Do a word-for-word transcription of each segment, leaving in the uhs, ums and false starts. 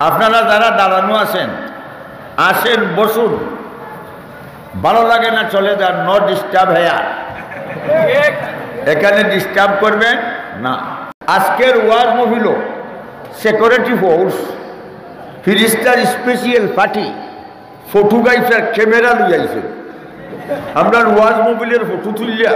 আপনারা যারা দাঁড়ানো আছেন, আসেন, বসুন। ভালো লাগে না, চলে যান, no disturb here। এখানে ডিস্টার্ব করবেন না। আজকের ওয়াজ মহফিল, সিকিউরিটি ফোর্স, ফিরিস্তার স্পেশাল পার্টি, ফটোগ্রাফার, ক্যামেরা লই আইছে। আমরা ওয়াজ মহফিলের ফটো তুলিয়া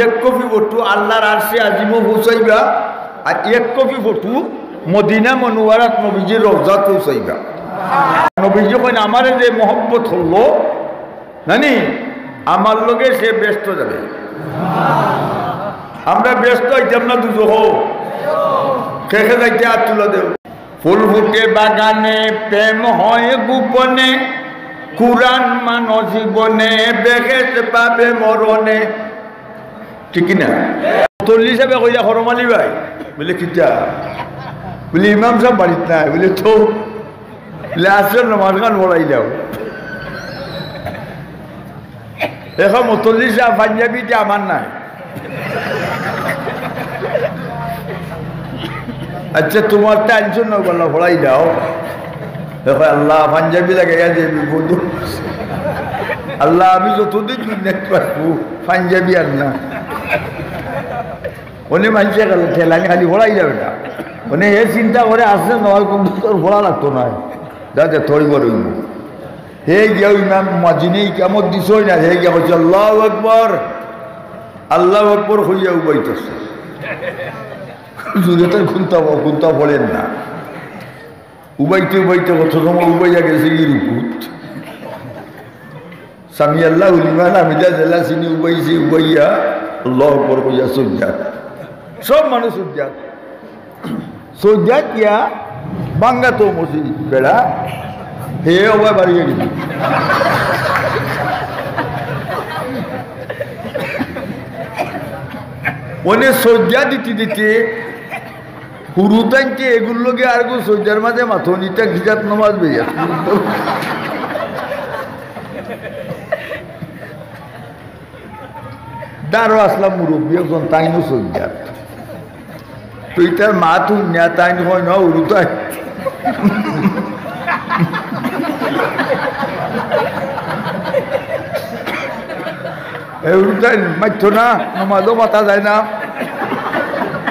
এক কপি ফটো আল্লাহর আরশে আজিমো পৌঁছাইবা, আর এক কপি ফটো মদিনা মনোয়ারাত নবীজির রওজাত পৌঁছাইবা। নবীজি কইন, "আমারে যে মহব্বত করলো, নানি, আমার লগে সে বেহেস্তো যাবে।" আমরা বেহেস্তো আইতাম না দুজখো? কে কে যাইতে হাত তুলা দেও। ফুল ফুটে বাগানে, প্রেম হয় গোপনে, কুরআন মানো জীবনে, বেহেস্ত পাবে মরণে। ঠিক কি না? মতল্লি সাবে কইলা, "করম আলী ভাই।" বলে, "কিতা?" বলে, "ইমাম সাব বাড়িত নাই।" বলে, "তো?" বলে, "আসরের নমাজ খান পড়াই দাও।" এখন মতল্লি সাব, পাঞ্জাবিটা আমার নাই। আচ্ছা, তোমার টেনশন না, বললা, "পড়াই দাও।" এখন আল্লাহ, পাঞ্জাবি লাগাইয়া যে বিপদ। আল্লাহ, আমি যতদিন দুনিয়াত পারবো, পাঞ্জাবি আর না। অনে মানষে গেল ঠেলানি খালি পড়াই যাবে না। অনে এ চিন্তা করে আসছে, নয় কোন তোর পড়া লাগতো না। যাতে তৈব রইব। হে গিয়া ইমাম মুয়াজ্জিনে ইকামত দিছই না, হে গিয়া কইছে, "আল্লাহু আকবার, আল্লাহু আকবার" কইয়া উবাইতেছে। জোরে তার ঘুমটা, ঘুমটা পড়েন না। উবাইতে উবাইতে কত সময় উবাইয়া গেছে কি রুকুত। সামি আল্লাহু লিমান হামিদা যেলা চিনি উবাইছে, উবাইয়া আল্লাহু আকবার কইয়া সজ্জাত। সব মানুষ সজ্জাত। সৌদিয়াত গিয়া বাঙ্গা তো মসজিদ বেড়া, হে ওবা বাড়ি গেলি। অনে সৌদিয়া দিতে দিতে হুরু তাইনতে এগুর লগে আর গো সৌদিয়ার মাঝে মাথো নিতা গিজাত নমাজ বেয়া। দারো আসলাম মুরব্বী একজন, তাইনও সৌদিয়াত। তুই তার মা তুই না, তাইন হয় না, উরু তাই। এ উরু তাই মারতো না, নমাজও মাতা যায় না।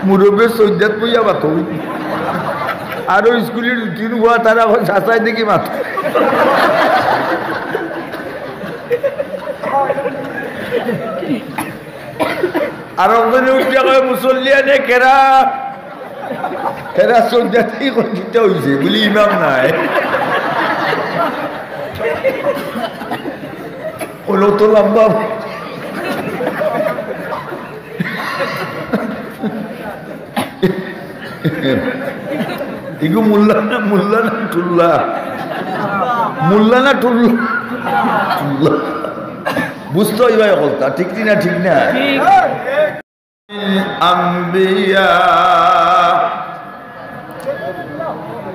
মুরব্বী সৌদিয়াত বইয়া মাতো। আরো স্কুলের রুটিন হওয়া তারা এখন সাঁচাই দেখি মাতো। আর একজনে উঠিয়া কয়, "মুসল্লি আনে কেরা?" এরা সৌদিয়াতেই কয়, "দিতে হইছে, বলি ইমাম নাই।" ওলো তো লম্বা। ইগু মোল্লা না, মোল্লা না টুল্লা? মোল্লা না টুল্লা? টুল্লা। বুঝতে হইবা কথা, ঠিক কি না, ঠিক না? الأنبياء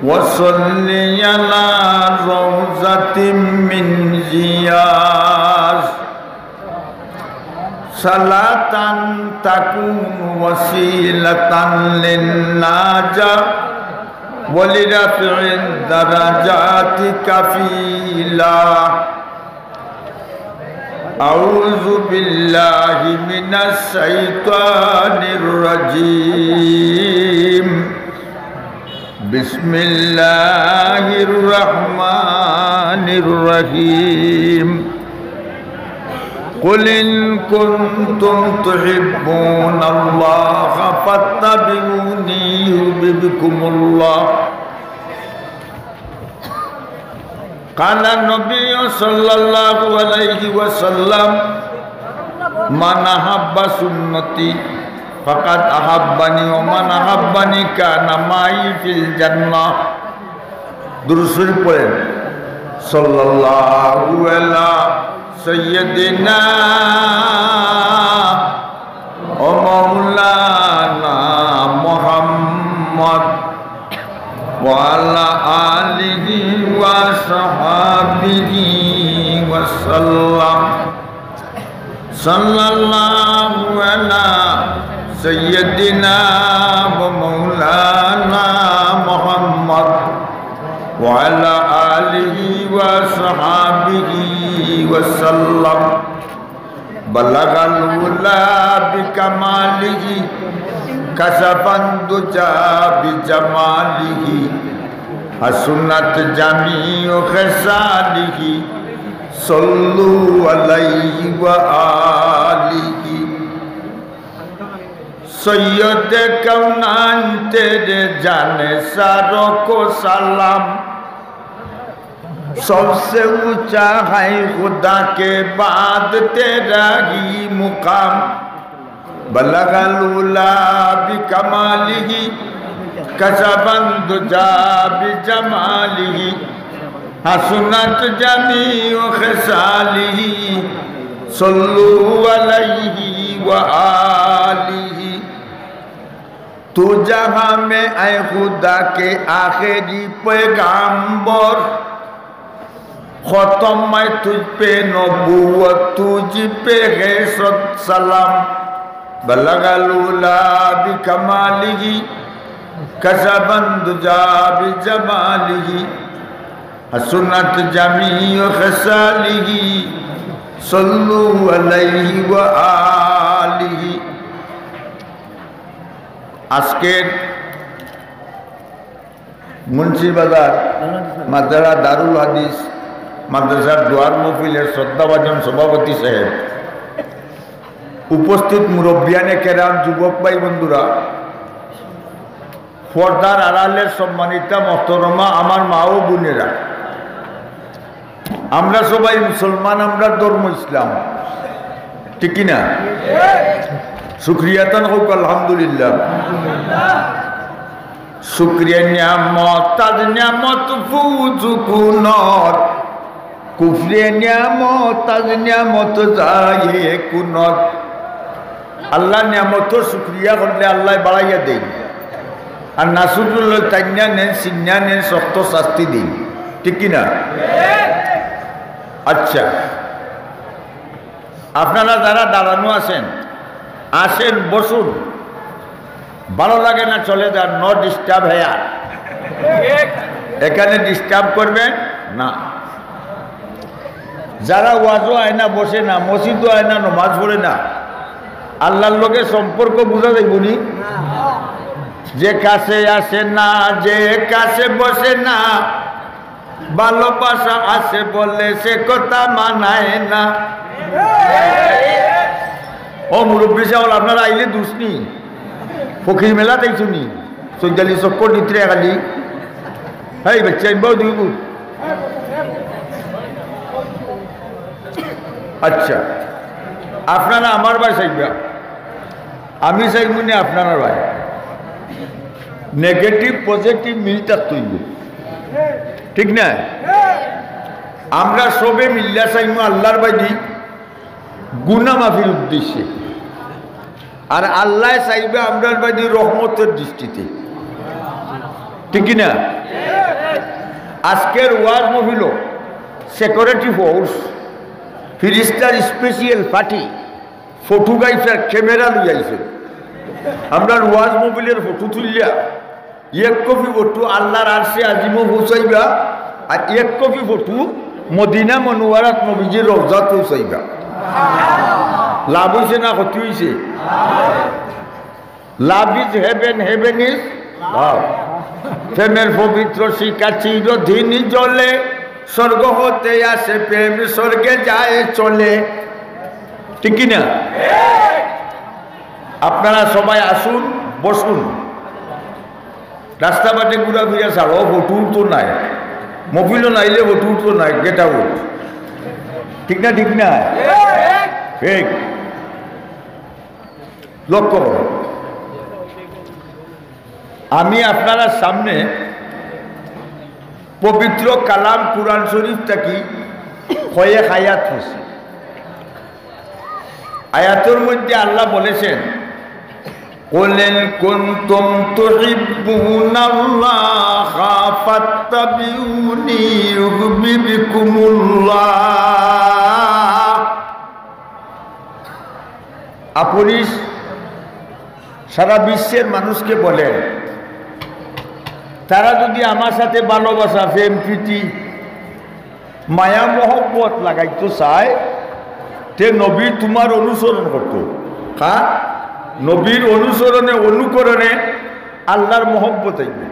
وصلي على روضة من رياض صلاة تكون وسيلة للنجاة ولرفع الدرجات كفيلا. أعوذ بالله من الشيطان الرجيم. بسم الله الرحمن الرحيم. قل إن كنتم تحبون الله فاتبعوني يحببكم الله. قال النبي صلى الله عليه وسلم: من أحب سنتي فقد أحبني ومن أحبني كان معي في الجنة. দুরূদ শরীফ পড়েন। সাল্লাল্লাহু আলা সাইয়্যিদিনা ওয়া মাওলানা মুহাম্মদ ওয়া আলা আলিহি ওয়া সাহবিহি ওয়া সাল্লাম। সাল্লাল্লাহু আলা সাইয়্যিদিনা ওয়া মাওলানা মুহাম্মদ وعلى آله وصحبه وسلم. بلغ العلا بكماله، كشف الدجى بجماله، حسنت جميع خصاله، صلوا عليه وآله. سید کونین تیرے جانثاروں کو سلام، سب سے اونچا ہے خدا کے بعد تیرا ہی مقام۔ بلغ العلا بکمالہ، کشف الدجی بجمالہ، حسنت جمیع خصالہ، صلوا علیہ وآلہ۔ تو جہاں میں اے خدا کے آخری پیغمبر، ختم ہے تجھ پہ نبوت، تجھ پہ ہے صد سلام۔ بلغ العلا بکمالہ، کشف الدجی بجمالہ، حسنت جمیع خصالہ، صلوا علیہ وآلہ۔ আজকের মুন্সিবাজার মাদ্রাসা দারুল হাদিস মাদ্রাসার দোয়ার মহফিলের শ্রদ্ধাভাজন সভাপতি সাহেব, উপস্থিত মুরব্বিয়ানে কেরাম, যুবক ভাই বন্ধুরা, পর্দার আড়ালের সম্মানিতা মহতরমা আমার মা ও বোনেরা, আমরা সবাই মুসলমান, আমরার ধর্ম ইসলাম, ঠিক কি না? শুকরিয়া তান হোক, আলহামদুলিল্লাহ। শুকরিয়া নিয়ামত, তাজ নিয়ামত ফুজু কুনর, কুফরে নিয়ামত, তাজ নিয়ামত যায় কুনর। আল্লার নিয়ামতর শুকরিয়া করলে আল্লায় বাড়াইয়া দেইন, আর না শুকর অইলে টাইন্না নেইন, ছিন্না নেইন, শক্ত শাস্তি দেইন, ঠিক কি না? আচ্ছা, আপনারা যারা দাঁড়ানো আছেন, আসেন, বসুন। ভালো লাগে না, চলে যান, no disturb here। এখানে disturb করবেন না। যারা ওয়াজও আয় না, বসে না, মসজিদও আয় না, নমাজ পড়ে না, আল্লার লগে সম্পর্ক বুঝা যাইব নি? যে কাছে আসে না, যে কাছে বসে না, ভালোবাসা আছে বলে সে কথা মানায় না। ও মুরব্বি সাহেব, আপনারা আইলে দুষ নি? ফকির মেলা দেখছো নি? চৈতালি চক্কর নিত্রে খালি। এই বাচ্চা, ইনবাও দুই গুণ। আচ্ছা, আপনারা আমার ভাই চাইবা, আমি চাইব নি আপনারার ভাই। Negative positive মিল থাকতে হইব, ঠিক না? আমরা সবে মিল্লা চাইমু আল্লার বায়দি গুনা মাফির উদ্দেশ্যে, আর আল্লায় চাইবা আমরার বায়দি রহমতর দৃষ্টিতে, ঠিক কি না? আজকের ওয়াজ মহফিলো security force, ফিরিস্তার special party, photographer, camera লই আইছে। আমরার ওয়াজ মহফিলের ফটো তুলিয়া এক কপি ফটো আল্লার আরশে আজিমো পৌঁছাইবা, আর এক কপি ফটো মদিনা মনোয়ারাত নবীজির রওজাত পৌঁছাইবা। লাভ হইছে না ক্ষতি হইছে? Love is heaven, heaven is love। প্রেমের পবিত্র শিখা চিরদিন জ্বলে, স্বর্গ হতে আসে প্রেম, স্বর্গে যায় চলে। ঠিক কি না? আপনারা সবাই আসুন, বসুন। রাস্তাঘাটে ঘুরাফিরা ছাড়ো, ফটো উঠতো নাই। মহফিলো নাইলে ফটো উঠতো নাই, get out। ঠিক না, ঠিক না? ঠিক। লক্ষ্য করো, আমি আপনারার সামনে পবিত্র কালাম কুরআন শরীফ থাকি কয়েক আয়াত পড়ছি। আয়াতর মধ্যে আল্লাহ বলেছেন, "قل إن كنتم تحبون الله فاتبعوني يحببكم الله।" আপনি সারা বিশ্বের মানুষকে বলেন, তারা যদি আমার সাথে ভালোবাসা, প্রেম, প্রীতি, মায়া, মহব্বত লাগাইতো চায়, তে নবী তুমার অনুসরণ করতো। হ্যাঁ, নবীর অনুসরণে, অনুকরণে আল্লার মহব্বত আইবো।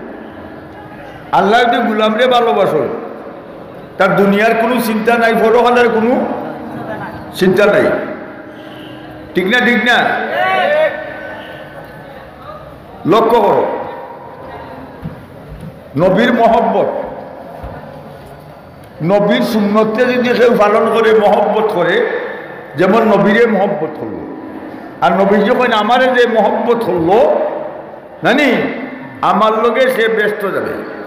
আল্লায় যদি গুলামরে ভালোবাসইন, তার দুনিয়ার কুনু চিন্তা নাই, পরকালের কুনু চিন্তা নাই। ঠিক না? ঠিক না? লক্ষ্য করো, নবীর মহব্বত, নবীর সুন্নতরে যদি কেউ পালন করে, মহব্বত করে, যেমন নবীরে মহব্বত করলো, আর নবীজি কইন, "আমারে যে মহব্বত করলো, নানি, আমার লগে সে বেহেস্তো যাবে।"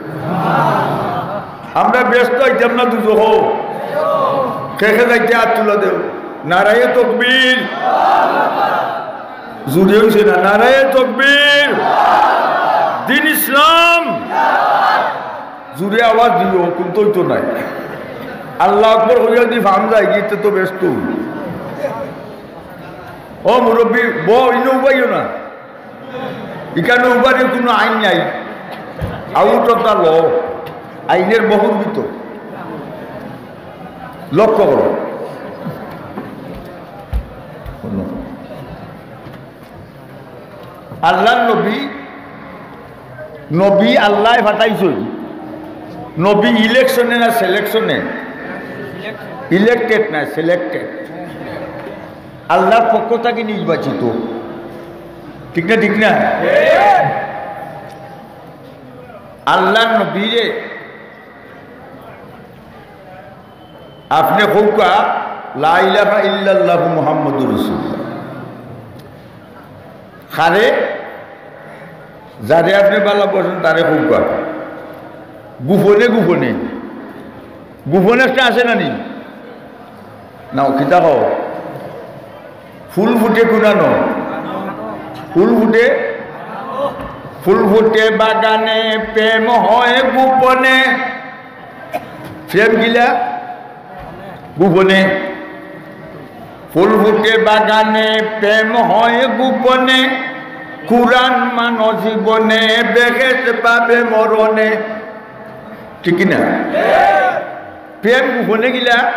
আমরা বেহেস্তো আইতাম না দুজখো? কে কে যাইতে আত তুলা দেও। নারায়ে তকবীর। জুরে অইছে না? নারায়ে তকবীর। দ্বীন ইসলাম। জুরে আওয়াজ দিও, কুন্তা অইতো নায়। আল্লাহু আকবার কইয়া যদি ফাম যায়গি, তে তো বেহেস্তো। ও মুরব্বি, বও, ইনো উবাইও না। ইখানো উবাইর কুনু আইন নাই। Out of the law। আইনের বহির্ভূত। লক্ষ্য করো। আল্লার নবী, নবী আল্লায় পাঠাইছইন। নবী election-এ না selection-এ? Elected না, selected। আল্লার পক্ষ থাকি নির্বাচিত। ঠিক না, ঠিক না? আল্লার নবীরে আপনে কউক্কা, "লা ইলাহা ইল্লাল্লাহু মুহাম্মাদুর রাসূলুল্লাহ।" কারে? যারে আপনে ভালা পাইন, তারে কউক্কা। গোপনে, গোপনে। গোপনে একটা আছে না নি? না, কিতা কও? ফুল ফুটে কুনানো? ফুল ফুটে, ফুল ফুটে বাগানে, প্রেম হয় গোপনে। প্রেম কিলা? গোপনে। ফুল ফুটে বাগানে, প্রেম হয় গোপনে। কুরআন মানো জীবনে, বেহেশত পাবে মরণে। ঠিক কি না? প্রেম গোপনে কিলা?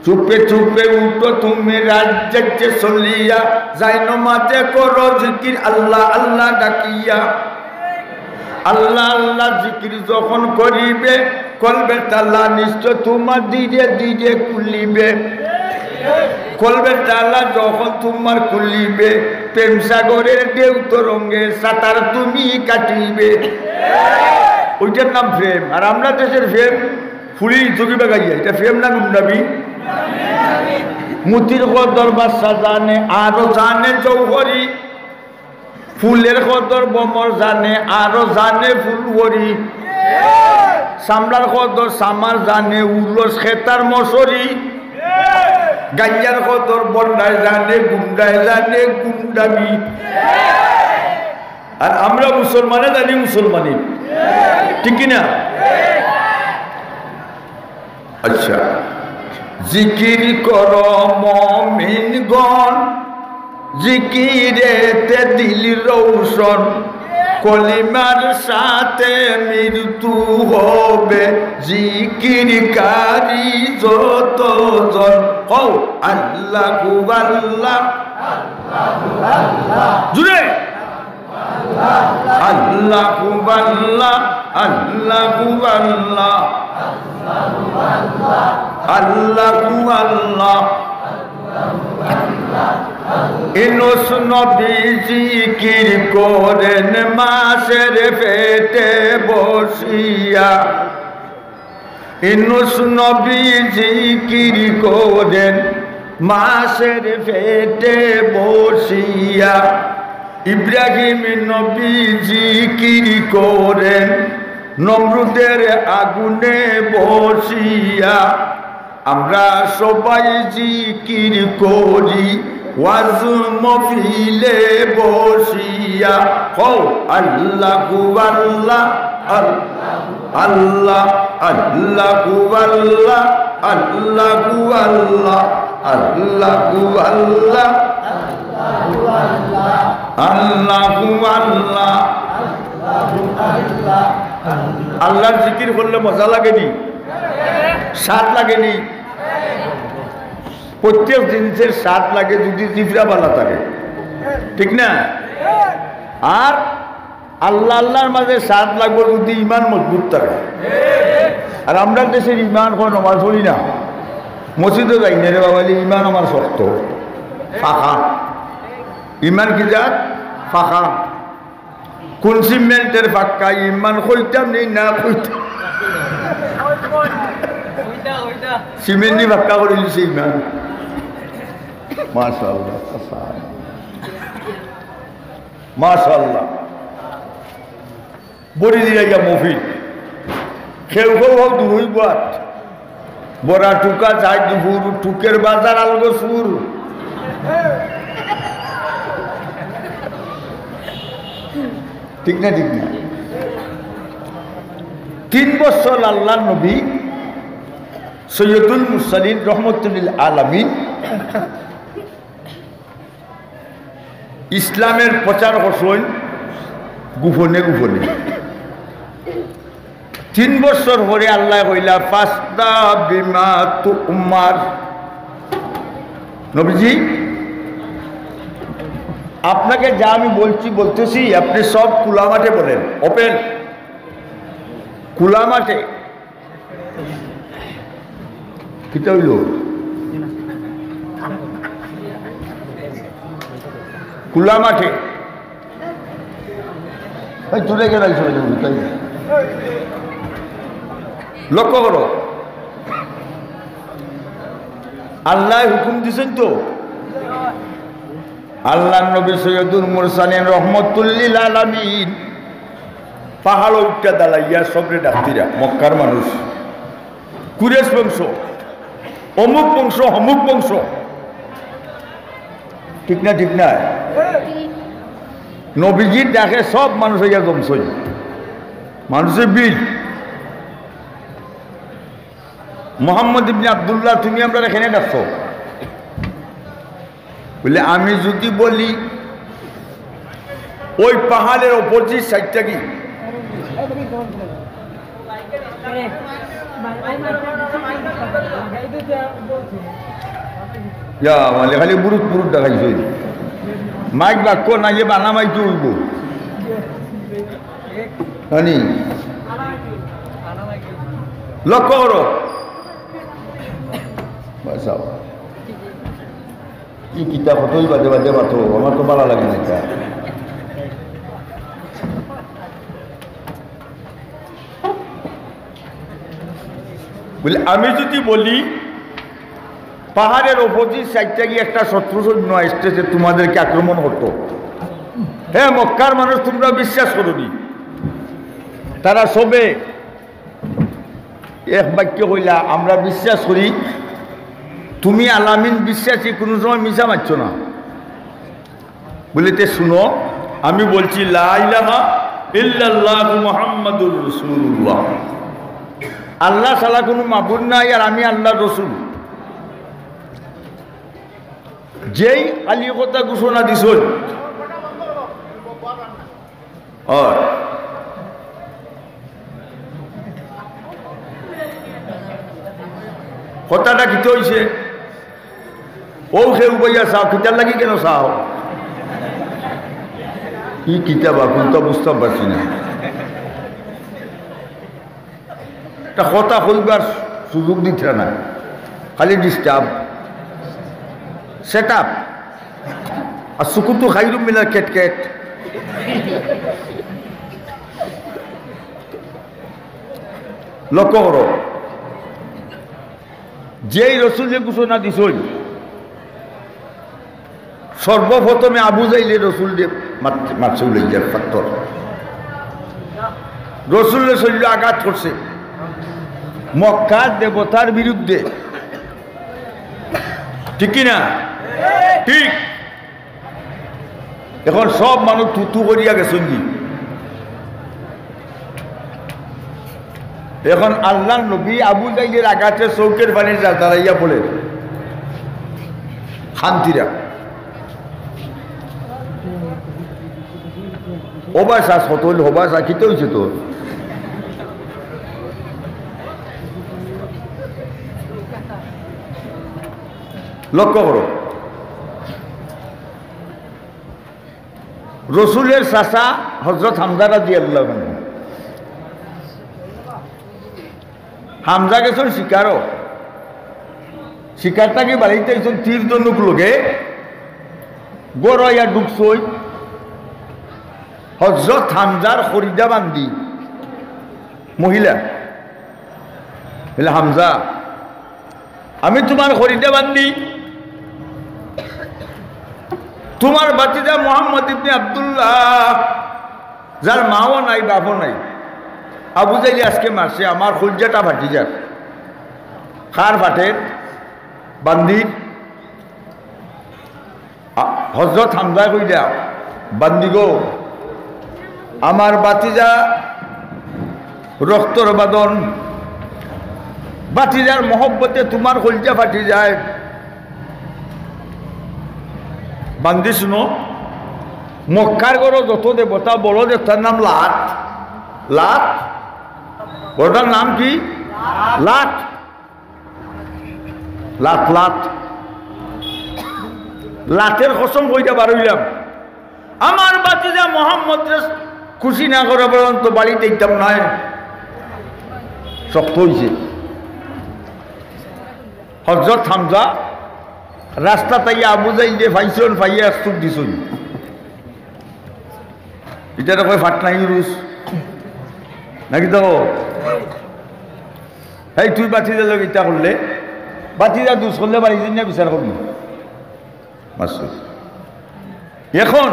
চুপে চুপে উঠো তুমি রাজ্যে চলিয়া, যায় নমাজে করো জিকির আল্লাহ আল্লাহ ডাকিয়া। আল্লাহ আল্লাহ জিকির যখন করিবে, কলবের তালা নিশ্চয় তোমার ধীরে ধীরে খুলিবে। কলবের তালা যখন তোমার খুলিবে, প্রেম সাগরের ঢেউ তরঙ্গে সাঁতার তুমি কাটিবে। ওইটার নাম প্রেম। আর আমরা দেশের প্রেম ফুড়ি চুকি বাগাইয়া, ইটা প্রেম না গুন্ডামি? মতির কদর বাদশা জানে, আরো জানে জৌহরি। ফুলের কদর ভ্রমর জানে, আরো জানে ফুলবরি। চামড়ার কদর চামার জানে, উলস খেতার মশরি। গাঞ্জার কদর বন্ডায় জানে, গুন্ডায় জানে গুন্ডামি। আর আমরা মুসলমানে জানি মুসলমানি, ঠিক কি না? আচ্ছা, জিকির করো মমিনগণ, জিকিরেতে দিল রৌশন, কলিমার সাথে মৃত্যু হবে জিকিরকারী যতজন। কও, আল্লাহু আল্লাহ। জুরে। আল্লাহু আল্লাহ, আল্লাহু আল্লাহ, আল্লাহু আল্লাহ। ইউনুস নবী জিকির করেন মাছের পেটে বসিয়া। ইউনুস নবী জিকির করেন মাছের পেটে বসিয়া। ইব্রাহিম নবী জিকির করেন নমরুদের আগুনে বসিয়া। আমরা সবাই জিকির করি ওয়াজ মহফিলে বসিয়া। কও, আল্লাহু আল্লাহ, আল্লাহ, আল্লাহু আল্লাহ, আল্লাহু আল্লাহ, আল্লাহু আল্লাহ, আল্লাহু আল্লাহ। আল্লাহর জিকির করলে মজা লাগে নি? স্বাদ লাগে নি? প্রত্যেক জিনিসের স্বাদ লাগে যদি জিফরা বালা থাকে, ঠিক না? আর আল্লাহ আল্লাহর মাঝে স্বাদ লাগবো যদি ইমান মজবুত থাকে। আর আমরার দেশের ইমান কয় নমাজ পড়ি না, মসজিদও যাই না রে বাবা, ইমান আমার শক্ত, ফাঁকা। ইমান কি জাত? ফাঁকা। কোন সিমেন্টের ফাক্কা ইমান কইতাম নি না কইতাম? সিমেন্ট দি ফাক্কা করি দিছে ইমান। মাশাআল্লাহ, মাশাআল্লাহ। বড়ি দিলাইয়া মফিল। কেউ কেউ হও দুই বাত। বড়া টুকা চাই দুপুর, টুকের বাজার আলগো সুর। ঠিক না, ঠিক না? তিন বছর আল্লাহর নবী সৈয়দুল মুরসালিন রহমতুল্লিল আলামিন ইসলামের প্রচার করছইন গোপনে গোপনে। তিন বছর পরে আল্লাহ কইলা, "ফাসদা বিমা তুমার।" নবীজি, আপনাকে যা আমি বলছি, বলতেছি, আপনি সব খোলামাঠে বলেন, ওপেন, খোলামাঠে। কিতা অইল? খোলা মাঠে। এই তুলে গেলাই চলে যাবো, তাই না? লক্ষ্য করো, আল্লায় হুকুম দিছইন তো। আল্লাহর নবী সৈয়দুল মুরসালিন রহমতুল্লিল আলামিন পাহাড়ো উঠা দাঁড়াইয়া সবরে ডাকতিরা, মক্কার মানুষ, কুরেশ বংশ, অমুক বংশ, অমুক বংশ, ঠিক না, ঠিক না? নবীজির ডাকে সব মানুষ অইয়া জমছইন, মানুষের ভিড়। মোহাম্মদ ইবনে আব্দুল্লাহ, তুমি আমরারে কেনে ডাকছো? বলে, আমি যদি বলি, ওই পাহাড়ের অপোজিট সাইডটা কি? ইয়া, মানে খালি বুরুত বুরুত ডাকাইছে। মাইক বাক্য না, যে বানা মাইক অইব। জানি? লক্ষ্য করো। বাঁচাও। এই কিতা কতই বাদে বাদে মাতো, আমার তো ভালা লাগে না এটা। বলে, আমি যদি বলি, পাহাড়ের অপোজিট সাইডটা গিয়ে একটা শত্রু সৈন্য আসতেছে তোমাদেরকে আক্রমণ করতো, হে মক্কার মানুষ, তোমরা বিশ্বাস করো নি? তারা সবে এক বাক্যে কইলা, আমরা বিশ্বাস করি, তুমি আলামিন বিশ্বাসী, কোনো সময় মিছা মারছো না। বলে, তে শুনো, আমি বলছি, লা ইলাহা ইল্লাল্লাহু মুহাম্মাদুর রাসূলুল্লাহ। আল্লাহ ছাড়া কোনো মাবুদ নাই, আর আমি আল্লাহর রসুল। যেই আলী কথা ঘোষণা দিছইন, আর কথাটা কিতা অইছে? ও সে উবাইয়া চাও, কিতার লাগি কেনে চাও? ই কিতা বা, কুনতা বুঝতাম পারছি না। একটা কথা কইবার সুযোগ দিতরা না, খালি ডিস্টার্ব, সেট আপ। আর সুকুতু খাইরুম মিনাল কেট কেট। লক্ষ্য করো, যেই রসুলে ঘোষণা দিছইন, সর্বপ্রথমে আবু জাইলে রসুলরে মাত-, মারছে উলাইয়ার পাত্থর। রসুলরে শরীরে আঘাত করছে মক্কার দেবতার বিরুদ্ধে, ঠিক কি না? ঠিক। এখন সব মানুষ থুথু করিয়া গেছইন গি। এখন আল্লাহর নবী আবু জাইলের আঘাতে চউখের পানি যা দাঁড়াইয়া পড়ে, কান্দিরা। ওবা চাচা কত অইল, ওবা চাচা কিতা অইছে তো? লক্ষ্য করো, রসুলের চাচা হযরত হামজা রাদিয়াল্লাহু আনহু। হামজা গেছইন শিকারো, শিকার থাকি বাড়িত আইছইন তীর ধনুক লগে, ঘরো আইয়া ঢুকছইন হযরত হামজার খরিদা বান্দি মহিলা। বলে, "হামজা, আমি তুমার খরিদা বান্দি, তুমার ভাতিজা মুহাম্মদ ইবনে আব্দুল্লাহ, যার মাও নাই, বাপও নাই, আবু জাইলে আজকে মারছে, আমার কলিজাটা ফাটি যার।" কার ফাটের? বান্দির। আ, হযরত হামজায় কইলা, "বান্দি গো, আমার ভাতিজা রক্তর বাঁধন, ভাতিজার মহব্বতে তুমার কলিজা ফাটি যায়।" বান্দি শুনো, মক্কার ঘরো যত দেবতা, বড় দেবতার নাম লাত। লাত, বড়টার নাম কি? লাত। লাত, লাত। লাতের কসম কইয়া বারইলাম, আমার ভাতিজা মোহাম্মদরে খুশি না করা পর্যন্ত বাড়িত আইতাম নায়। শক্ত অইছে। হযরত হামজা রাস্তাত আইয়া আবু জাইলরে পাইছইন, পাইয়া এক চুপ দিছইন। ইটারে কয় ফাটনা ইউরুস। নাকি তো? এই তুই ভাতিজার লগে ইতা করলে, ভাতিজা দুষ করলে বাড়ি যাইয়া বিচার করবি। মাসুদ। এখন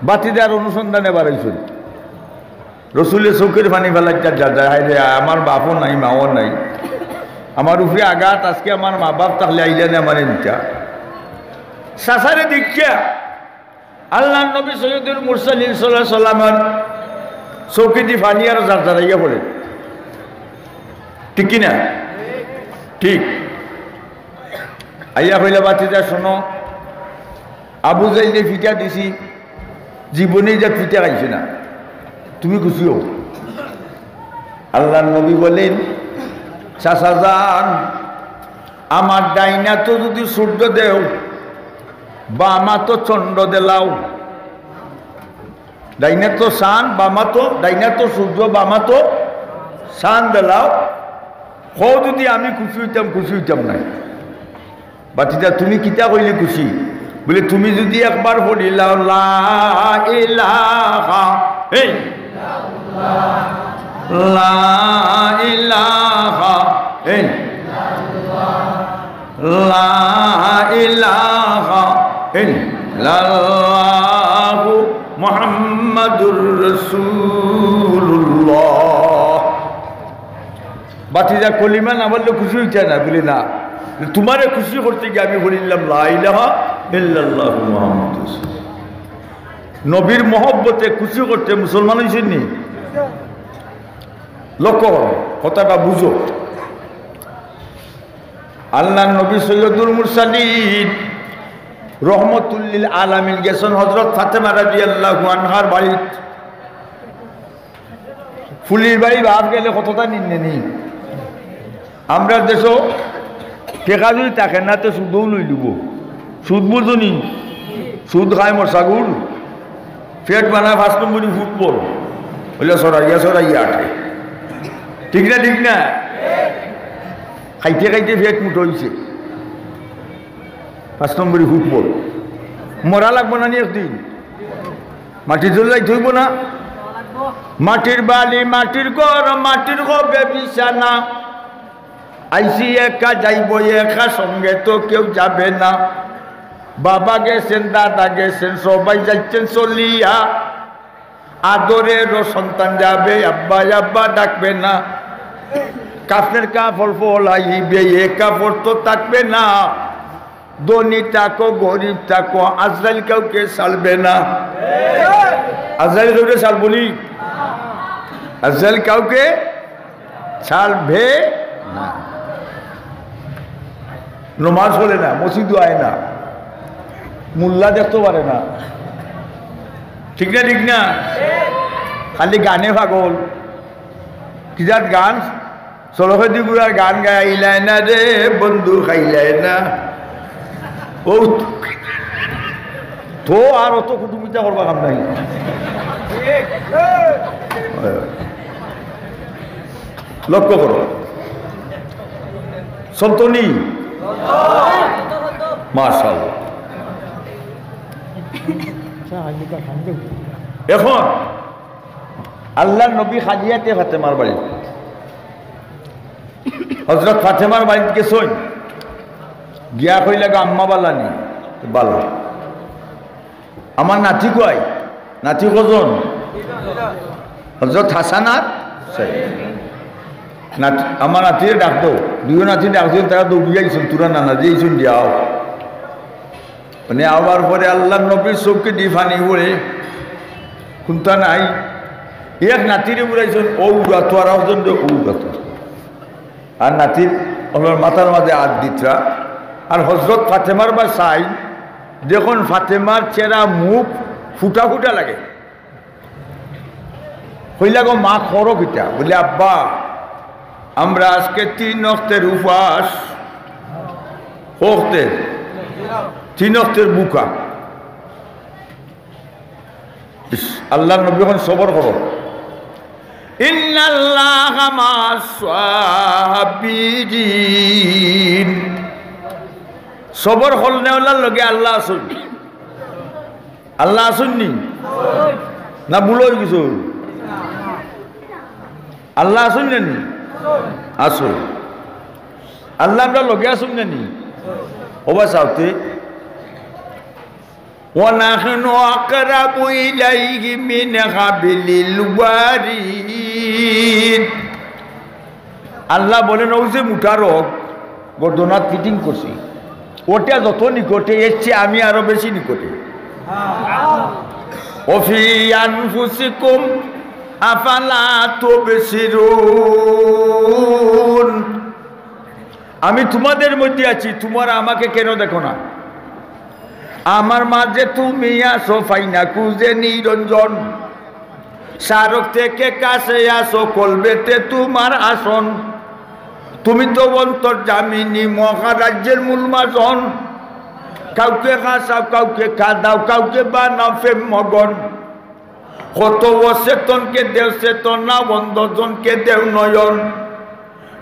ভাতিজার অনুসন্ধানে বারইছইন। রসুলে চউখর পানি ফালাইতা, যা, যা, হায় রে, আমার বাপও নাই, মাও নাই। আমার উপরে আঘাত, আজকে আমার মা বাপ থাকলে আইলা না আমারে নিতা। চাচারে দেখিয়া আল্লাহর নবী সৈয়দুল মুরসালিন সাল্লাল্লাহু আলাইহি ওয়াসাল্লামর চউখেদি পানি আর জারজারাইয়া পড়ে। ঠিক কি না? ঠিক। আইয়া কইলা, "ভাতিজা, শোনো, আবু জাইলরে পিটা দিছি, জীবনে ইতা পিটা খাইছে না, তুমি খুশি অও।" আল্লাহর নবী বলেন, "চাচা যান, আমার ডাইন আতো যদি সূর্য দেও, বাম আতো চন্দ্র দিলাও, ডাইন আতো চান, বাম আতো, ডাইন আতো সূর্য, বাম আতো চান দিলাও, কও যদি আমি খুশি অইতাম, খুশি অইতাম নায়।" ভাতিজা, তুমি কিতা কইলে খুশি? বলে, "তুমি যদি একবার পড়িলাও, লা ইলাহা ইল্লাল্লাহ, লা ইলাহা ইল্লাল্লাহ, লা ইলাহা ইল্লাল্লাহু মুহাম্মাদুর রাসূলুল্লাহ।" ভাতিজা কলিমা না পড়লে খুশি অইতা না, বলে না, তুমারে খুশি করতে গিয়া আমি পড়িলাম লা ইলাহা ইল্লাল্লাহু মুহাম্মাদুর রাসূলুল্লাহ। নবীর মহব্বতে খুশি করতে মুসলমান অইছইন নি? লক্ষ্য করো, কথাটা বুঝো। আল্লাহর নবী সৈয়দুল মুরসালিন রহমতুল্লিল আলামিন গেছইন হযরত ফাতেমা রাদিয়াল্লাহু আনহার বাড়িত। ফুলির বাড়ি বাপ গেলে কততা নিন্দে নি। আমরার দেশো টেকা যদি থাকে না, তে সুদও লই লিবো। সুদ বুঝো নি? সুদ খায় মরছাগুর। পেট বানায় পাঁচ নম্বরি ফুটবল। অইলে ছড়াইয়া ছড়াইয়া আটে। ঠিক না, ঠিক না? খাইতে খাইতে পেট মুটা অইছে। পাঁচ নম্বরি ফুটবল। মরা লাগবো না নি একদিন? মাটির তলে যাইতে অইবো না? মাটির বাড়ি, মাটির ঘর, মাটির হবে বিছানা। আইছি একা, যাইবো একা, সঙ্গে তো কেউ যাবে না। বাবা গেছেন, দাদা গেছেন, সবাই যাইছেন চলিয়া। আদরেরও সন্তান যাবে, আব্বা আব্বা ডাকবে না। কাফনের কাপড় পলাইবে, এ কাপড় তো থাকবে না। ধনী থাকো, গরিব থাকো, আজরাইল কাউকে ছাড়বে না। আজরাইল কাউকে ছাড়বো নি? আজরাইল কাউকে ছাড়বে না। নমাজ পড়ে না, মসজিদও আয় না, মোল্লা দেখতে পারে না, ঠিক না, ঠিক না? খালি গানে পাগল। কি জাত গান? সড়কেদি ঘুরার গান গায়, "ইলায় না রে বন্ধু, খাইলায় না।" ও তো আর অত কুটুমিতা করবার কাম নাই। লক্ষ্য করো, সন্তনি, মাশাআল্লাহ। এখন আল্লাহর নবী খালি আতে ফাতেমার বাড়ি, হযরত ফাতেমার বাড়িত গেছইন, গিয়া কইলা গো, "আম্মা বালা নি?" "বালা।" "আমার নাতি কই?" "নাতি কজন?" "হযরত হাসান আর হুসাইন।" "নাতি, আমার নাতিরে ডাক দেও।" দুইও নাতি ডাক দেও, তারা দৌড়িয়া আইছইন, "তুরা নানা যে আইছইন, যাও।" মানে, আবার পরে আল্লাহর নবীর চউখেদি পানি পড়ে, কুন্তা নাই। এক নাতিরে বুড়াইছইন, ও উড়াতো, আর একজন যে ও উড়াতো। আর নাতির ওনার মাথার মাঝে আত দিতরা। আর হযরত ফাতেমার বা চাই, দেখইন ফাতেমার চেহারা মুখ ফুটা ফুটা লাগে। কইলা গো মা, করো কিতা? বলে, আব্বা, আমরা আজকে তিন অক্তের উপাস, অক্তের, তিন অক্তের ভুকা। ইস, আল্লাহর নবী এখন সবর করো। ইন্নাল্লাহা মা'আস সাবিরিন। সবর করনেওয়ালার লগে আল্লাহ আছইন। আল্লাহ আছইন নি? না ভুল অই গেছে? আল্লাহ আছইন না নি? আছইন। আল্লাহ আমরার লগে আছইন না নি? ওবা চাওতে। ওয়া নাহনু আকরাবু ইলাইহি মিন হাবলিল ওয়ারিদ। আল্লাহ বলেন, "ও যে মুটা রগ গর্দনাত ফিটিং করছি, ওটা যত নিকটে, এর চেয়ে আমি আরো বেশি নিকটে।" "ওয়া ফি আনফুসিকুম আফালা তুবসিরুন।" আমি তোমাদের মধ্যে আছি, তোমরা আমাকে কেন দেখো না? আমার মাঝে তুমি আছো, ফাইনা খুঁজে নিরঞ্জন। স্মারক থেকে কাছে আছো, কলবেতে তোমার আসন। তুমি তো অন্তর্যামিনী, মহারাজ্যের মূল মাজন। কাউকে হাসাও, কাউকে কাঁদাও, কাউকে বানাও প্রেম মগন। কত অচেতনকে দেও চেতনা, অন্ধজনকে দেও নয়ন।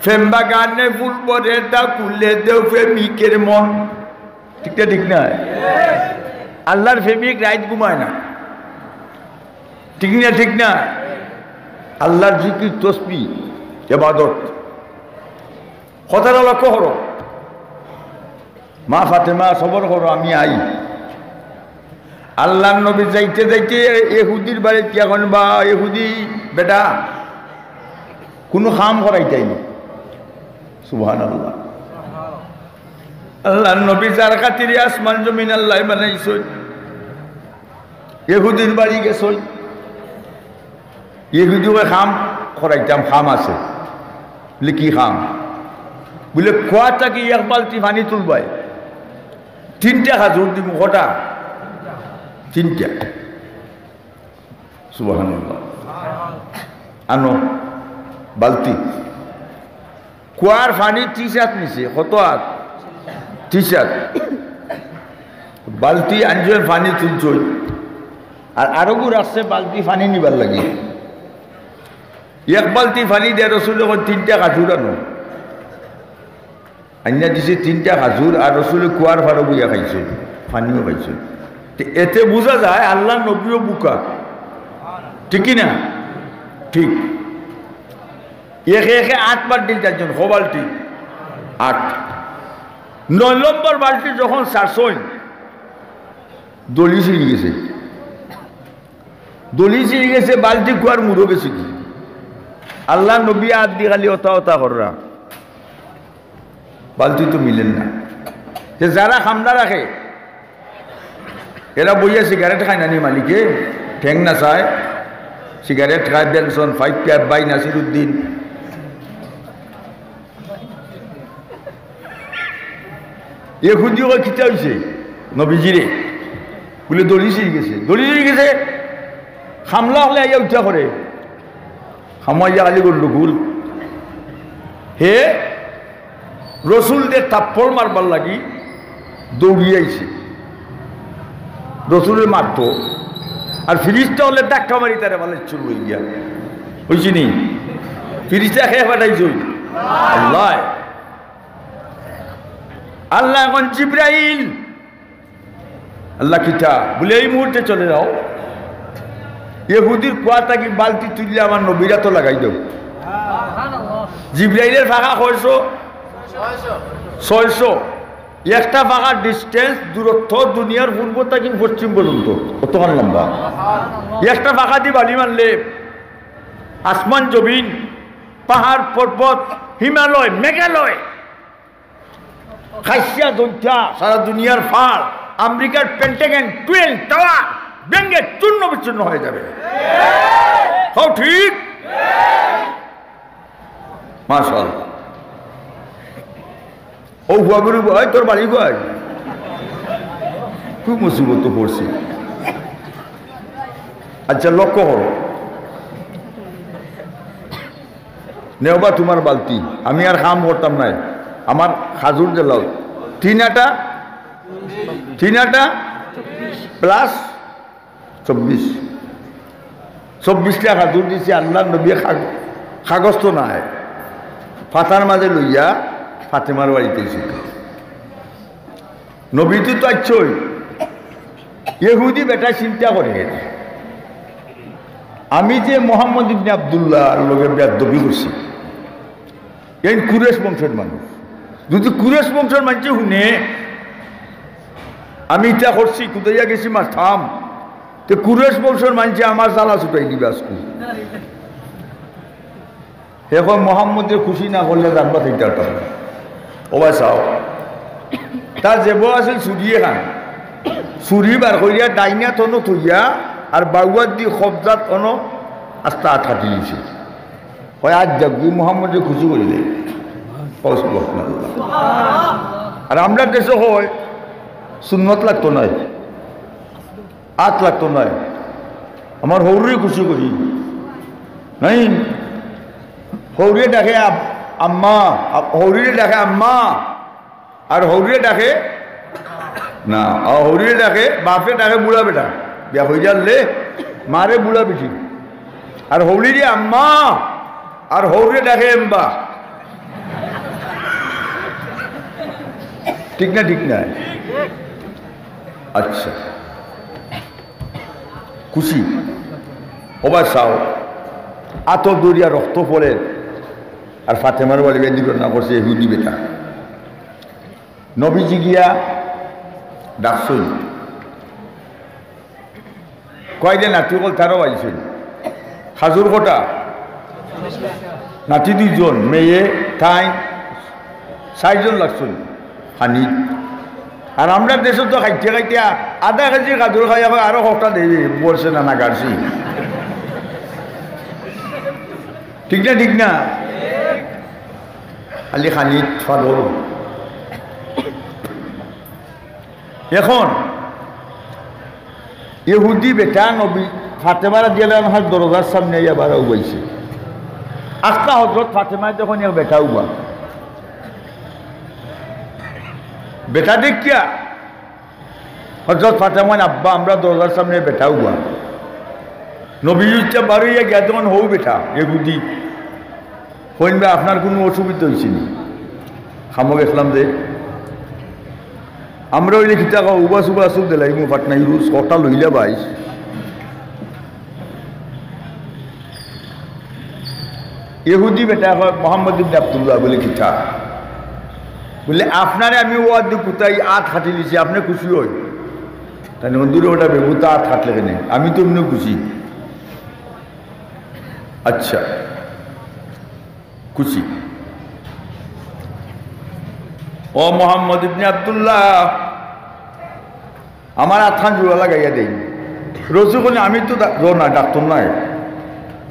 প্রেম বাগানে ফুল ভরে দাও, খুলে দেও প্রেমিকের মন। ঠিক না, ঠিক না? আল্লাহর প্রেমিক রাইত ঘুমায় না। ঠিক না, ঠিক না? আল্লাহর জিকির, তসবি, ইবাদত। কথাটা লক্ষ্য করো। মা ফাতেমা, সবর করো, আমি আই। আল্লাহর নবী যাইতে যাইতে ইহুদির বাড়িত গিয়া কইন, বা ইহুদি বেটা, কুনু কাম করাইতায় নি। সুবহানাল্লাহ। আল্লাহর নবী যার খাতিরে আসমান জমিন আল্লায় বানাইছইন, ইহুদির বাড়ি গেছইন। ইহুদি কয়, "কাম করাইতাম, কাম আছে।" বলে, "কি কাম?" বলে, "কুয়া থাকি এক বালতি পানি তুলবায়, তিনটা খাজুর দিমু।" কটা? তিনটা। সুবহানাল্লাহ। আনো বালতি। কুয়ার পানি তিরিশ আত নিচে। কত আত? তিরিশ আত। বালতি আনছইন, পানি তুলছইন, আর আরোগু রাখছে বালতি পানি নিবার লাগি। এক বালতি পানি দিয়া রসুলে কইন, "তিনটা খাজুর আনো।" আনিয়া দিছে তিনটা খাজুর, আর রসুলে কুয়ার পাড়ো বইয়া খাইছইন, পানিও খাইছইন। তে এতে বুঝা যায় আল্লাহর নবীও ভুকা, ঠিক কি না? ঠিক। একে একে আট বালতি টানছইন, ক বালতি? আট। নয় নম্বর বালতি যখন ছাড়ছইন, দড়ি ছিঁড়ি গেছে। দড়ি ছিঁড়ি গেছে, বালতি কুয়ার মুড়ো গেছে গি। আল্লাহর নবী আত দি খালি অতা অতা কররা, বালতি তো মিলের না। তে যারা কামলা রাখে, এরা বইয়া সিগারেট খায় না নি মালিকে, ঠেং নাচায়, সিগারেট খায়, Benson, five five, by Nasiruddin. ইহুদি কয়, "কিতা অইছে নবীজিরে?" বলে, "দড়ি ছিঁড়ি গেছে।" "দড়ি ছিঁড়ি গেছে?" কামলা অকলে আইয়া উঠা করে, কামলা আইয়া খালি গন্ডগোল। হে রসুলরে থাপ্পড় মারবার লাগি দৌড়ি আইছে, রসুলরে মারতো। আর ফিরিস্তা অকলে ধাক্কা মারি তারে ফালাইছে লইয়া। অইছে নি? ফিরিস্তা কে ফাটাইছে? আল্লায়। আল্লায় কইন, জিব্রাইল, আল্লায় কিতা বুলে, "এই মুহূর্তে চলে যাও, ইহুদির কুয়া থাকি বালতি তুলিয়া আমার নবীর আতো লাগাই দেও।" জিব্রাইলের ফাঁকা কয়শো? ছয়শো। একটা ফাঁকার distance, দূরত্ব দুনিয়ার পূর্ব থাকি পশ্চিম পর্যন্ত, কতখান লম্বা। একটা ফাঁকা দি বালি মারলে আসমান জমিন, পাহাড় পর্বত, হিমালয়, মেঘালয়, খাসিয়া দন্তা, সারা দুনিয়ার ফাল, আমেরিকার পেন্টাগন টুয়েন টাওয়ার ভেঙে চূর্ণ বিচূর্ণ হয়ে যাবে। হও ঠিক? মাশাআল্লাহ। ও হুয়া গুরু ভাই, তোর বাড়ি কই? খুব মুসিবত পড়ছি। আচ্ছা, লক্ষ্য করো, নেওবা তোমার বালতি, আমি আর কাম করতাম নায়। আমার খাজুর দিলাও তিন আটা, তিন আটা plus চব্বিশ, চব্বিশটা খাজুর দিছে। আল্লার নবী কাগ-, কাগজ তো নাই, পাতার মাঝে লইয়া ফাতেমার বাড়িত আইছে। নবী তো আইছই, ইহুদি বেটা চিন্তা করে, আমি যে মোহাম্মদ ইবনে আব্দুল্লাহর লগে বেয়াদবি করছি, এই কুরেশ বংশর মানুষ, যদি কুরেশ বংশর মানষে হুনে আমি ইটা করছি, কুদাইয়া গেছি মারতাম, তে কুরেশ বংশর মানষে আমার জ্বালা ছুটাই দিবা আজকে। এখন মোহাম্মদরে খুশি না করলে জানবা চিন্তা করতাম। ও ভাই চাও, তার জেবো আছিল ছুরি এখান, ছুরি বার করিয়া ডাইনাত অনো থইয়া আর বাউয়াত দি কবজাত অনো আস্তা আত কাটি দিছে। কয়, "আজ যাক, তুই মোহাম্মদরে খুশি করিলে।" কও সুবহানাল্লাহ। আর আমরার দেশো কয়, "সুন্নত লাগতো নায়, আত লাগতো নায়, আমার হউররে খুশি করি।" নাই, হউরে ডাকে আব-, আম্মা, আব-, হউরে ডাকে আম্মা। আর হউরিয়ে ডাকে না, আর হউরিয়ে ডাকে, বাপে ডাকে বুড়া বেটা, বিয়া হই যার লে, মারে বুড়া বেটি, আর হউরিয়ে আম্মা, আর হউরিয়ে ডাকে এম্বা। ঠিক না, ঠিক না? আচ্ছা, খুশি। ওবা চাও, আতো দরিয়া রক্ত পড়ে, আর ফাতেমার বাড়ি বেদি না করছে ইহুদি বেটা। নবীজি গিয়া ডাকছইন, কয়দিন নাতি অকল তারাও আইছইন। খাজুর কটা? নাতি দুইজন, মেয়ে, তাই চাইরজন লাগছইন খানি। আর আমরা দেশো তো খাইতে খাইতে আধা কেজি খাজুর খাইয়া কয়, "আরো কটা দেবে," বলছে না, না গাড়ছি। ঠিক না, ঠিক না? খালি খানি ফাদল। এখন ইহুদি বেটা নবী ফাতেমা রাদিয়াল্লাহু আনহার দরজার সামনে আইয়া বারা উবাইছে। আস্তা হযরত ফাতেমায় দেখইন এক বেটা উবা। বেটা দেখিয়া হযরত ফাতেমা কইন, "আব্বা, আমরা দরজার সামনে বেটা উবা।" নবী ইচ্ছা বারইয়া গিয়া দেখইন হউ বেটা ইহুদি। কইন, "ভাই, আপনার কুনু অসুবিধা অইছে নি? খামো গেছলাম যে।" আমরা অইলে কিতা কও, উবা সুবা আসুক দিলাই, মু ফাটনাই রুস, কটা লইলা ভাই। ইহুদি বেটা কয়, "মোহাম্মদ ইবনে আব্দুল্লাহ।" বলে, "কিতা?" বলে, "আপনারে আমি ওয়াদ দি কুতাই আত কাটি দিছি, আপনে খুশি অই?" তাই বন্ধুরে ওটা বেগুতা আত কাটলে কেনে? আমি তো এমনি খুশি। আচ্ছা, খুশি। ও মোহাম্মদ ইবনে আব্দুল্লাহ, আমার আতখান জোড়া লাগাইয়া দেইন। রসু কইন, "আমি তো ডা-, ও না, ডাক্তর নায়।